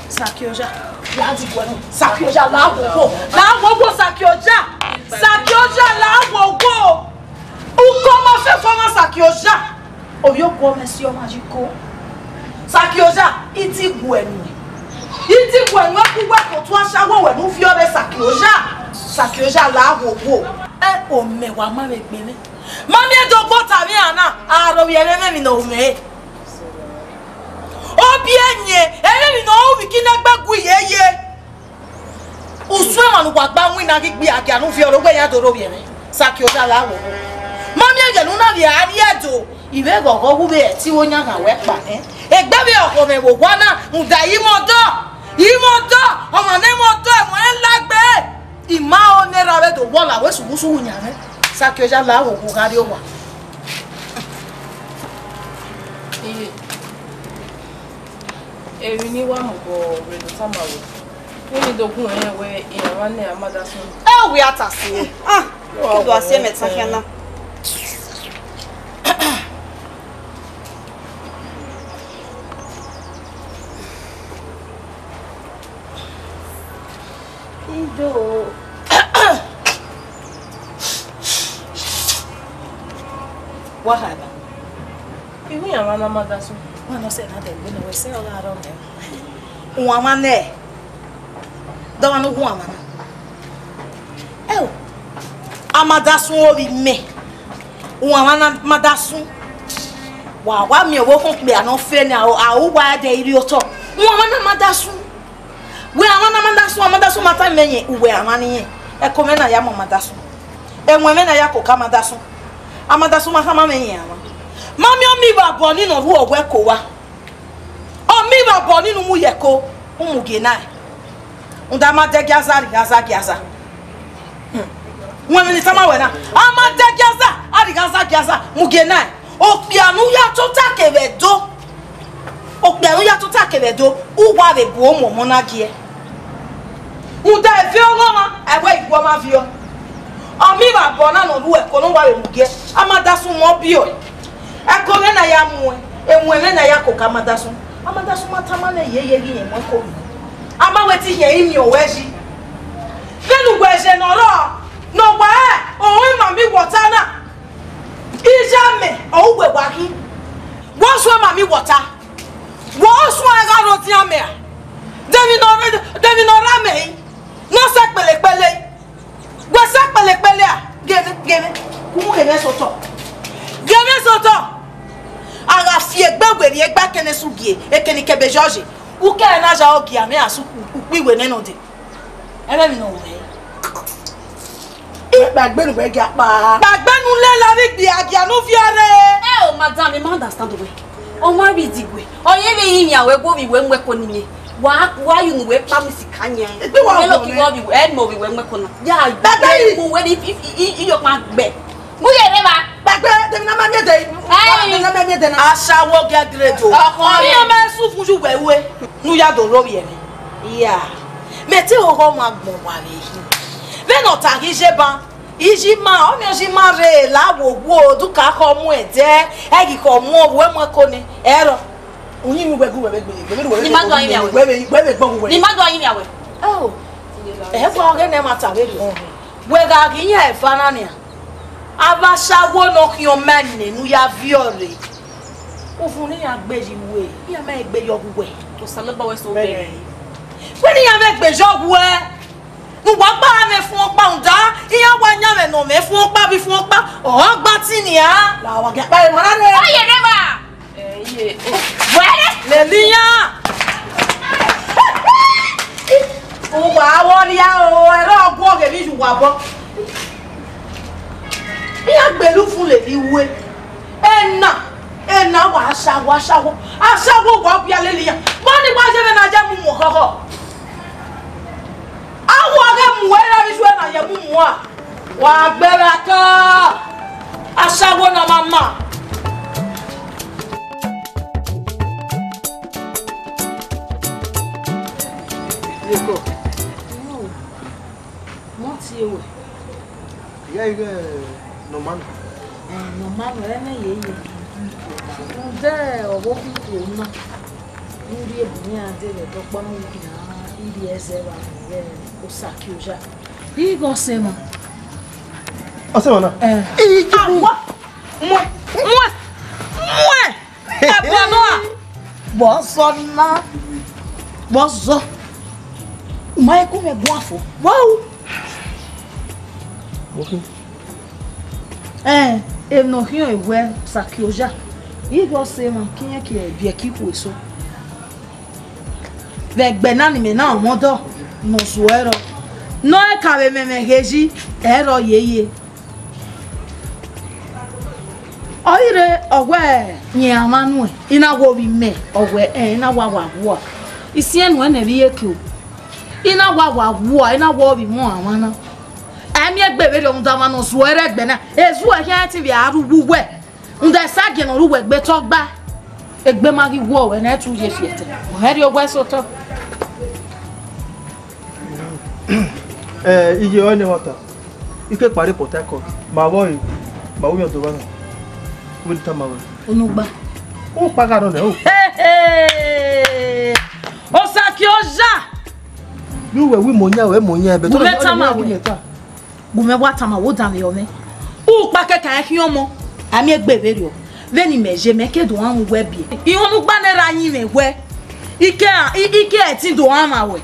Sakioja, la di guẹ nọ. Sakioja, la wo wo. La wo wo, Sakioja. Sakioja, la wo wo. Uko ma fẹfọ ọmwa Sakioja. Ovbi okuo mwẹ si ọmwa yi ko. Sakioja, I ti gu ẹ nuẹn. I ti gu ẹ nuẹn ku wẹ ke otu ashawo wẹ ne u viọ vbe Sakioja. Sakioja, la wo wo. Ẹ, o mẹ wa ma vbe gbe mwẹ. Ma miẹn do gbe ota vbe iran na, a ro vbiẹ mwẹ emwi ne ọ ru mwẹ. Ọ biẹ yẹn, emwi ne ọ ru mwẹ ki ne ẹgbẹ gu yeye. Usun emwa ne uwa gba winna ghi gbe agia ne u viọ ro wẹ ya do ro vbiẹ mwẹ. Sakioja, la wo wo. Ma miẹn ẹghẹ ne u na vbe a rhie do, I vbe ghọghọ wu vbe ẹtin vbe oyan ghan wẹ kpa nẹ. Egbe vbe ọkhọ mwẹ vbe owa na, rhunmwuda I mwẹ ọdọ, I mwẹ ọdọ, ọmwa ne mwẹ ọdọ, ẹmwẹ ọnrẹn lagbe. I ma ho ne erha vbe do wọla wẹ sughunsughu yan mwẹ. Sakioja, la wo wo gha rrie owa. Iye. Emwi ne I wa mobọ rre ne ọ tama ruẹ, vbene I do gu ẹn rẹn wẹẹ iran mwa nẹ Amadasun. Ẹ, wẹ a ta si ẹn. Ah, ọ do a si ẹmwẹ tan khian na. Ido. Wa kha ba. Iwu yan mwa na ma da sun. Wa nọ sẹ na dẹ gbe ne wẹ sẹ ọ gha rọ mẹ. Uwan mwa nẹ. Dọmwa ne uwan mwa na. Ẹo. A ma da sun ovbi mẹ. Uwan mwa na ma da sun. Wa wa miẹn ọvbokhan okpia ne ọ fe nẹ, a ru uwa ẹdẹ i rri otọ. Uwan mwa na ma da sun. Wẹ a mwa na ma da sun, a ma da sun ma tama imẹ yẹn, uwẹ a mwa ni yẹn. Ẹko mwẹ na ya mu a ma da sun. Ẹwẹn mwẹ na ya koko a ma da sun. A ma da sun ma khama mwẹ yẹn a mwa. Ma miẹn ọmọ ivbabọ ni ne ọ rhuẹ ọwẹ ko owa. Ọmọ ivbabọ ni ne u mu ye ẹko, u mu gie na. Rhunmwuda a ma dẹ gie aza, a rhie aza gie aza. Hmm. Wẹ emwi ne I tama wẹ na, a ma dẹ gie aza, a rhie aza gie aza, mu gie na. Okpia ne u ya tota kevbe Ẹdo, okpia ne u ya tota kevbe Ẹdo, uwa vbe bu omuọmọ na gie. Rhunmwuda ẹfe ọghọmwa, ẹvbo iguọmwa viọ. Ọmọ ivbabọ na ne ọ rhuẹ ẹko ne uwa vbe mu gie, a ma da sun mẹ ọbiọ. Ẹko mwẹ na ya muẹn, ẹwẹn mwẹ na ya koko a ma da sun. A ma da sun ma tama nẹ yeye ghi rẹn mu ẹko mwẹ. A ma wẹ te I hiẹn I miẹn owẹ yi. Vbene uwẹ ye ne ọ rrọọ, ne ọ wa rẹn ọmọ ima mi wọta na. Iye amẹ ọre uwẹ wa khin. Wẹ ọ suẹn ma mi wọta. Wẹ ọ suẹn gha rhodian mẹ ra? De emwi ne ọ rre, de emwi ne ọ rre amẹ ẹre, ne ọ sẹ kpelekpele. Wẹ sẹ kpelekpele a? Gie mwẹ, gie mwẹ. Kumu gie mwẹ sẹ otọ. Gie mwẹ sẹ otọ. A gha fi egbe werriegbe akẹnẹ su gie, ekẹn ni kẹbe Jọji. Ukẹrẹ na ya ogie amẹ a su ukpi iwe nẹ nọ dee. Ẹmwẹ emwi ne ọ wẹ. Kpaegbe ne uwẹ gia kpa. Kpaegbe ne u lela vbe igbiagia ne u viọ rre. Ẹ o, madam, I ma understand wẹ. Ọmwa vbe idigue, ọ yevbe rinmwian wẹ, wẹ ovbi wẹ mu ẹko ni miẹn. Wa, wa ye unu wẹ kpa mu isi ka yan. Egbe wa wẹ ovbi wẹ, ẹ mẹ ovbi wẹ mu ẹko na. Ya, kpaegbe yi. Mu wẹ ni, i, i, i, iyọkpa gbẹ. Mu ye rre evba. Kpaegbe, de emwi ne a ma miẹn dẹ, Ẹyin. De emwi ne a ma miẹn dẹ na. Ashawo get grade o. Ọkọ rẹ. Ọmọ ma sufun yu wẹ ue, ne u ya do rre ovbi ẹmwẹ. Iya. Mẹ te hoho ọmwa gbọn wa vbe hin. Vbene ọ ta ghi ye ban, Ijima, ọmiọnjima rre la wo wo, duka khọ mu ẹdẹ, ẹ ghi khọ mu ọvbuẹ mu ẹko nẹ, ẹrọ. Uyinmwẹ uwẹ gu wẹ vbe gbe, wẹ vbe, wẹ vbe, Ni ma do ayinmwẹ wẹ. Wẹ vbe, wẹ vbe gbọ gu wẹ. Ni ma do ayinmwẹ wẹ. Oh, ẹ gua ọghe nẹ ma ta vberriọ. Wẹ gha ghi yan eva na nian. Avbe ashawo ne ọ khian ọmọ ẹnẹ ne u ya viọ rre. Uvun ne iran gbe yi ru ẹre, iran ma gbe yọ gu wẹ. Osanobua wẹ so bẹghe. Wẹ ne iran vbe gbe yọ gu ẹ. Ne uwa gba amẹ fun ọkpa rhunmwuda, iran wa yan mwẹ ne ọ mwẹ fun ọkpa vbe fun ọkpa, ọ gba tin nian. La wa gha kpa emwa na rre. Ọ ye rre evba. Ẹ, iye. Wẹ lele iran. Uwa vbe ọ rria o, ẹre ọ guọghọ emwi ye uwa obọ. Iran gbele ufun lele iwe. Ena, ena wa ashawo, ashawo, ashawo wa via lele iran. Vbọ ni wa ye vbe na ya mu mu khọkhọ? A wa ghe mu ẹre avbe isuẹ na ye mu mu a. Wa gbe vbe aka, ashawo na ma ma. Yeko. Mọ tie wẹ. Iya ighe nọ ma nọ. Eh, nọ ma nọ, ẹmwẹ ye ye. Rhunmwuda ọvbokhan ikhuo na, ne u rhie bu iran dee vbe ẹdẹ ọkpa, ne u khian rhie ẹzẹ vbe aro vbe Osakioja. Ighe ọse emwa. Ọse emwa na? Eh. Iji bu. Awa! Muẹ! Muẹ! Muẹ! Ẹbọ nọ a? Vbọzọ na, vbọzọ. U ma he gu mwẹ guan fo. Wow! Okay. Ẹn, emwi ne ọ khian wẹ Osakioja, ighe ọse emwa ke irẹn ke biẹ ke ikhuo eso. Vbe ẹgbẹ na ni mẹ na mwẹ ọdọ ne ọ zuọ ẹrọ. Ne ọ ka vbe mwẹ mwẹ ghe yi, ẹrọ yeye. Ọ i re ọ wẹ rẹn a mwa nuẹn, I na wa ovbi mẹ, ọ wẹ ẹn, I na wa wa wua. Isiẹn nuẹn nẹ vbe iyeke o. I na wa wa wua, I na wa ovbi mẹ a mwa na. Ẹ miẹn egbe vberriọ rhunmwuda ọmwa ne ọ zuọ ẹre ẹgbẹ na. Ezuẹ khian ẹtin vbe a rre uwu uwẹ. Rhunmwuda esagiẹn ne ọ rre uwẹ gbe te ọgba. Egbe ma ghi wọ ruẹ ne ẹ tu ye fi ẹtẹ. Ọ hẹn rhie owẹ sẹ otọ. Eh, iye ọre ne ẹmwata. I ke kpa rre Port Harcourt. Ma vbọ re, ma ru yọ do vba na. Wẹ ne I tama wẹ. Onugba. U kpa gha rọ nẹ o. Hey, hey. Osakioja. Vbe uwẹ wi mọ yan, wẹ mọ yan, ẹbẹ Gu mẹ tama wẹ. Gu mẹ wa tama wo danmwehọ mwẹ. Ukpa kẹkan ẹ khian ọmọ, a miẹn egbe vberriọ. Vbene imẹ ye, mẹ ke do rhan mu wẹ biẹ. Ihunmwu gba nẹ ra yin mwẹ wẹ. Ike a, i- ike ẹtin do rhan mwẹ wẹ.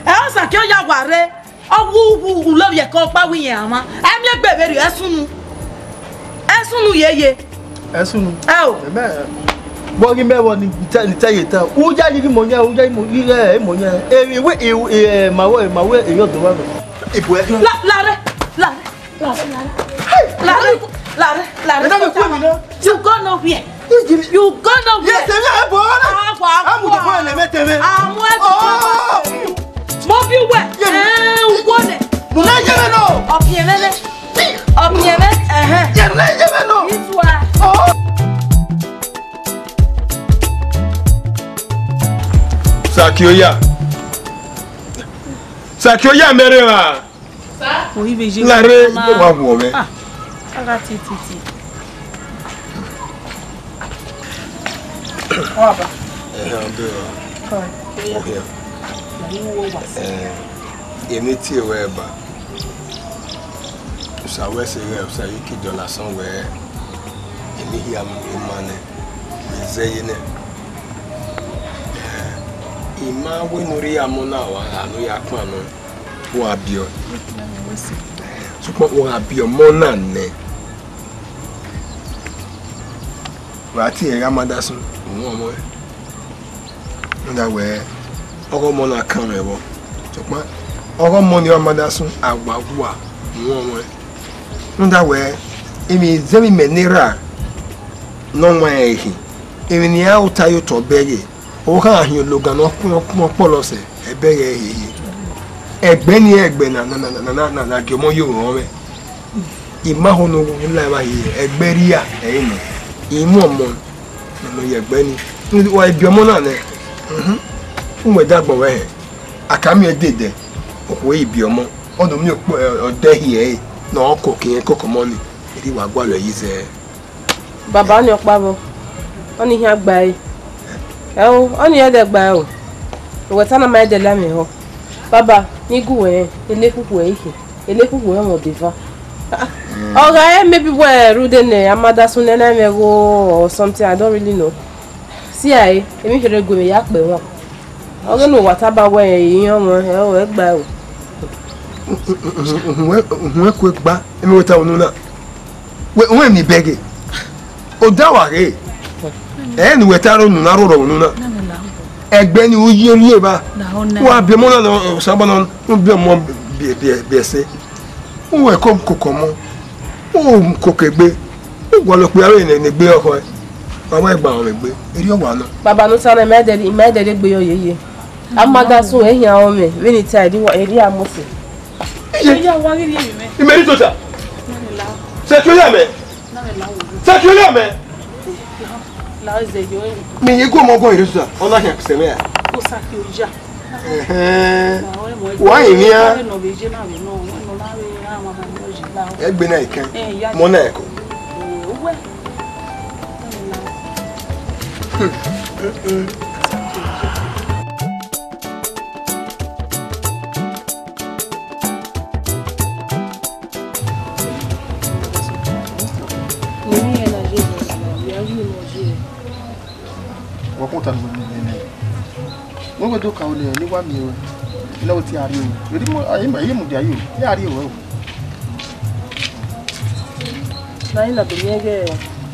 Ẹ, Osakiọya wa rre. Ọ wu wu ulo vbiẹ ke ọkpa wẹ iyẹn a mwa. A miẹn egbe vberriọ, ẹ sunu. Ẹ sunu yeye. Ẹ sunu. Ẹ o. Ẹmẹ, vbọ ghi mẹ vbọ ni te, ni te ye ta. U ya yi ghi mọ yan, u ya yi mọ, yi ẹ, ẹ mọ yan. Eri we, e, e, ma we, ma we, e yo do wa. Ibu ẹ. La, la rẹ, la rẹ, la rẹ, la rẹ. Hey! La rẹ, la rẹ, la rẹ. Ẹ na mi ku mi na. You go nowhere. You go nowhere. Yes, èmi ẹ bọ̀ ọ́ náà. Àwa, àwa. Àmùdùkú ẹ̀ lẹ́mẹ̀tẹ̀mẹ̀. Àwọn ẹ̀ bọ̀ ọ́. Oh! Mo bí wẹ̀. Yes. Ẹ ń wọlé. Mo náà yẹ mẹ́ náà. Ọ̀pìẹ̀mẹ́ lẹ. Ọ̀pìẹ̀mẹ́. Ẹ̀hẹ́n. Yes, mo náà yẹ mẹ́ náà. Ìtura. Oh! Sakioya. Sakioya mẹrẹ ra. Sir? Oyi vbe ye. Lare, wa wo mwẹ. Ah, aga ti ti ti. Ọ ba. Ẹ hẹn, ọ bẹ wa. Kọ. Ọ hẹn. Na ni wo wa. Ẹ, èmi tie wẹ ba. Usa wẹ se ghẹ, usa yi ki dọla sọn wẹ. Èmi hia mu, ẹ ma nẹ. Ẹ zẹ ye nẹ. Ẹ, I ma wẹ ne u rhie amọ na wa, a ne u ya kpan nọ. Wa biẹ ọe. Sokpan wa biẹ ọmọ na nẹ. Wa tie ẹre gha ma da sunu, u wọn ọmọ ẹre. Rhunmwuda wẹẹ, ọghe ọmọ na kan mwẹ vbọ. Sokpan ọghe ọmọ ni ọ ma da sunu, a wa gua, u wọn ọmọ ẹre. Rhunmwuda wẹẹ, emwi zẹmwẹ imẹ ne erha ne ọ wan ẹre khin, emwi ne iran ru ta ye otọ bẹghe, Ọ gha hin ologan ne ọ kpọlọ sẹ ẹbẹghe hehe. Ẹgbẹ ni ẹgbẹ na na na na na na na gie ọmọ ye orọnmwẹ. I ma ho ne u la emwa hie, ẹgbẹ rria ẹre nọ. I mu ọmọ ne ọ ye ẹgbẹ ni. Wa biẹ ọmọ na nẹ. Mhm. U mu ẹdẹ agbọn vbe ẹhẹn. A ka miẹn dede, okhuo i biẹ ọmọ. Ọ do miẹn okpo, ẹ, ọdẹ hie ẹre ne ọ koko irẹn koko ọmọ ni. Erriọ wa gualọ ẹre ye zẹ. Baba, ọnii ọkpa vbọ, ọnii hia gba ẹre. Ẹo, ọnii ẹdẹ gba ẹre o. Owẹ ta na ma ẹdẹ la mwẹ họ. Baba, ne I gu wẹ rẹn, elekhukhu ẹre I khin, elekhukhu ẹre ọmwa ọdeva. Ah, ah. Ọ gha re maybe wẹ rhunmwuda ne a ma da sunu nẹ na mwẹ igho or something, I don't really know. See ẹre, emwi kherhe gu mwẹ ya kpẹ wan. Ọ ghe ne uwa taba wẹ irẹn ọmwa, ẹo, ẹ gba ẹre o. Uhunmwu ẹkue gba, emwi wẹ ta unu na. Wẹ, wẹ ni bẹghe. Oda wa ghe. Ẹ ne uwẹ ta ro unu na, roro unu na. Ẹgbẹ ni u ye rri evba. Wa biẹ ọmọ na nọ, Osanobua nọ, u biẹ ọmọ biẹ, biẹ, biẹ ẹse. U wẹ ko koko ọmọ. U koko egbe. U gualọ okpia vbe ne, ne egbe ọkhọe. Wa wa gba ọmọ egbe. Erriọ wa nọ. Baba, ne u ta na, ima ẹdẹ, ima ẹdẹ rhie egbe yọ yeye. A ma da sun ẹhian ọmọ, vbene I ta ẹre, erriọ a mose. Iye. Iya, wa ghi rhie emwi mwẹ. Imẹ rhie tota. Sẹkẹ oya mẹ. Sẹkẹ oya mẹ. Mi ye gu ọmọ ọgọ rhie tota. Ọ na khian sẹ mwẹ ya. Ko Sẹkẹ oya. Ẹhẹn. Wa ye mia. Egbe na ikan. Mọ na ẹko. Wa khuọnmwi ta ne uwẹ miẹn nẹ. Wẹ wẹ do ka ru ne, ne I wa miẹn ruẹ. I na wẹ te a rrie ruẹ. Vbe I mu, a, I ma, I mudia yo. I a rrie ruẹ o. Na I na do miẹn ighẹ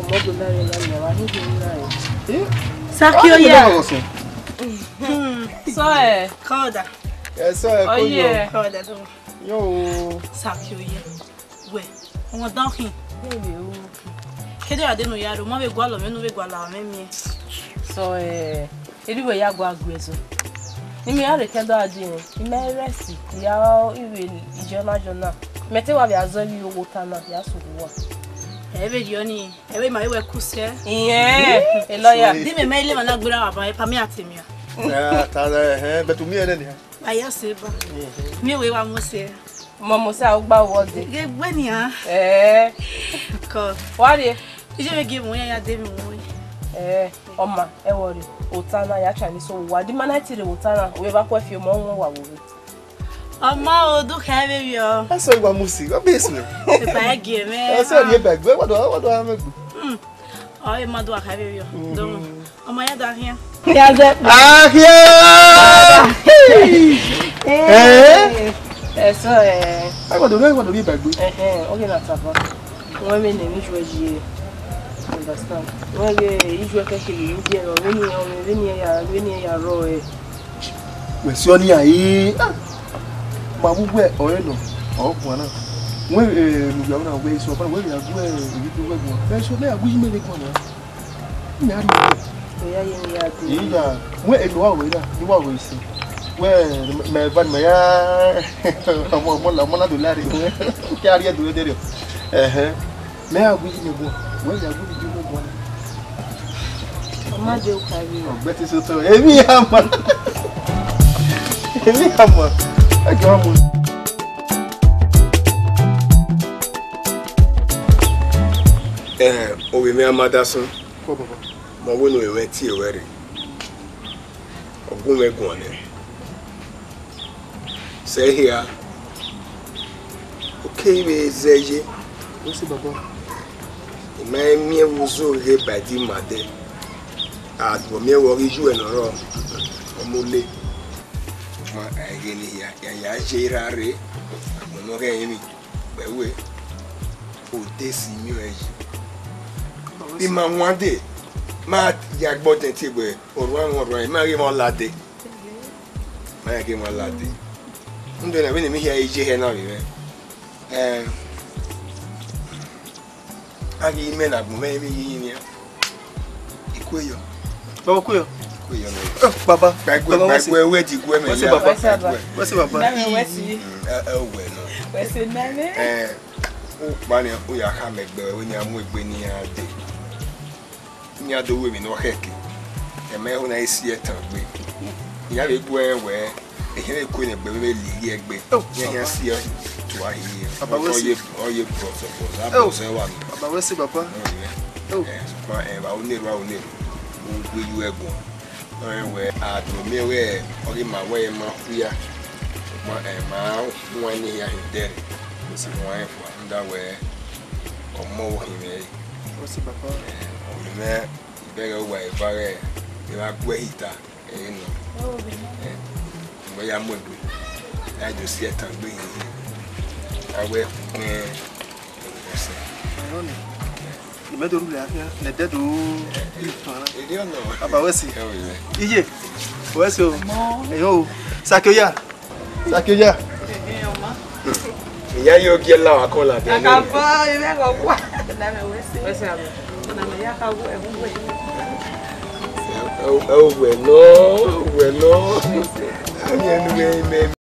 ọmọ do na rre na miẹn, wa hin hin na rre. Eh? Sẹkẹ oya. Sọ ẹ. Kọda. Ẹ sọ ẹ ko yọ. Kọda do. Yo. Sẹkẹ oya. Wẹ, ọmọ dan khin. Kede ra de ne u ya rre, u ma vbe gualọ mwẹ ne u vbe gualọ mwẹ miẹn. Sọ, eh, erriọ wẹ ya gua gu ẹzọ. Ne imẹ ya rre kẹdọ a die rẹn, imẹ rest, ya ivbe ijọna jọna. Mẹ te wa vbe a zọ ivbi owota na, ya sẹ owa. Ẹ vbe rriọ ni, ẹ vbe ma vbe wẹ ku sẹ. Iyẹn, elọya. Di mẹ ma ile ma na gbera wa ban, epa mi a te mia. Eh, ta da, eh, but u miẹn nẹ nian. Ayo sẹ ba. Miẹn wẹ wa mu sẹ. Mọmọ sẹ a gba wọ dee. Ghe gbe nian. Ẹẹ. Kọ. Wa rrie. Iye vbe gie mu ya ya de mi mu. Ẹẹ, ọma, ẹ wọ rrie. Ota na ya Chinese owa. Di ma na ti rre ota na, ovbi evba khuẹ fi ọmọ wọn wa wo rre. Ọ ma o, do khẹ vberriọ. Ẹ sẹ igba mu si, ọ bẹ sẹ. Epa ẹgie mwẹ. Ẹ sẹ rhie ba egbe, wa do, wa do a mwẹ egbe. Hmm. Ọ, e ma do a khẹ vberriọ. Mhm. Dọmọ. Ọ ma ya da khian. Ya zẹ. Akhia! Eh? Eh? Ẹ sẹ, eh. Ẹ wa do rhie, wa do rhie ba egbe. Ẹhẹn, ọ ghi na tapa. Wẹ vbene emwi ijuẹ ye, understand? Wẹ ghe ijuẹ kẹkẹ vbe ru biẹ nọ, vbene iran, vbene iran ya, vbene iran ya rrọọ ẹre. Wẹ si ọnii a, eh, ah, ma vbe uwẹ ọre nọ, ọ guan na. Wẹ, eh, mu ya na wẹ iso ọkpa, wẹ ya gu, eh, emwi do wẹ guan. Mẹ so, mẹ ya gu yi mẹ vbe guan na. Mẹ a rhie. Wẹ ya ye ne ya dee. Iya, wẹ eno wa wẹ na, ni wa wẹ isi. Wẹ, mẹ va ni mẹ ya, ọmọ, ọmọ la, ọmọ na do la rre. Wẹ, ya rhie do de rre. Ẹhẹn. Mẹ a gu yi mẹ guan, wẹ ya gu yi mẹ guan. Ọ ma de uka vbe. Ọgbẹte sotọ, emwi ya ma. Emwi ya ma. Ẹ jọ mu. Eh, ovbi mwẹ Amadasun. Kọ baba. Ma wẹ ne ovbi mwẹ tie ruẹ rre. Ọ gu mwẹ guan nẹ. Sẹ hia, okei vbe zẹ ye. Wẹ sẹ baba. I ma miẹn vbe uzo ghe ba ẹdẹ ima dẹ. A do miẹn vbe ọ ghi yu ẹre ne ọ rrọọ, ọ mu le. Ma a ghe ne hia, ya ya ye ra rre, agbọn ne ọ ghẹ rinmwi, vbe wẹ, odẹ si miẹn ọẹn yi. I ma wan dee, ma ya gbe ọdẹn tie wẹ, orhuan mwẹ orhuan, I ma ghe emwa lade. Ma ya ghe emwa lade. Rhunmwuda vbene emwi hia i ye hẹ na vbe mwẹ. Ẹn, a ghi mẹ ne agbọn mwẹ vbe ghi yin nian. I kue yọ. Baba, kue yọ. I kue yọ nẹ. Eh, baba. Gba egbe, baba, gba wẹ sẹ. Egbe, wẹ di egbe mẹ. Wẹ sẹ ya, baba. Gba egbe. Wẹ sẹ baba. Baba, wẹ sẹ. Mm, ẹ, ẹ, wẹ nọ. Wẹ sẹ nẹ. Ẹ, u kpa ni, u ya khama egbe wẹ ne a mu egbe ne iran dee. Iran do ru emwi ne ọ khẹke, ẹmwẹ ho na i si ẹtan gbe. Iran vbe gu ẹre wẹ, ehẹn vbe ku ne egbe vbe lele egbe. Oh, iran, iran baba. Si ẹre tua hiehie. Baba, wẹ sẹ. Ọ ye, ọ ye brọzọ, brọzọ, oh, brọzọ ẹwa nọ. Baba, wẹ sẹ, baba. Ọ ye. Oh. Eh, sokpan, eh, vbe aro ne erua, aro ne erua, u gbe yu ẹguọn. Ọ rẹn wẹ, a do miẹn wẹ, ọ ghi ma wẹ ma khuia. Sokpan, eh, ma wan ne iran hin dẹrẹ. Wẹ sẹ. Wan ẹn fua, rhunmwuda wẹ, ọmọ vbe okhin mwẹ re. Wẹ sẹ, baba. Eh, ovbi mwẹ, I bẹghe uwa eva ghẹ, I ra gu ẹre hita, ẹ i nọ. Ẹ, wẹ ya mu egbe, a do si ẹtan gbe yi, a wẹ kpẹn ọsẹ. Ọnii, ne imẹ do rhulẹ khian, ne ẹdẹ do ghi fan na. Erriọ nọ. Baba, wẹ sẹ. Ẹ, wẹ. Iye, wẹ sẹ o. Ẹ o, Sakeoya. Sakeoya. Iya yo gie la wa kọ la de. Akabọ, ime ko kwa. Na me wẹ sẹ. Wẹ sẹ abo. Na me ya ka wu ẹhun wẹ. Ẹ, ẹ, wẹ nọ, wẹ nọ. Ami ẹnu wẹ ime.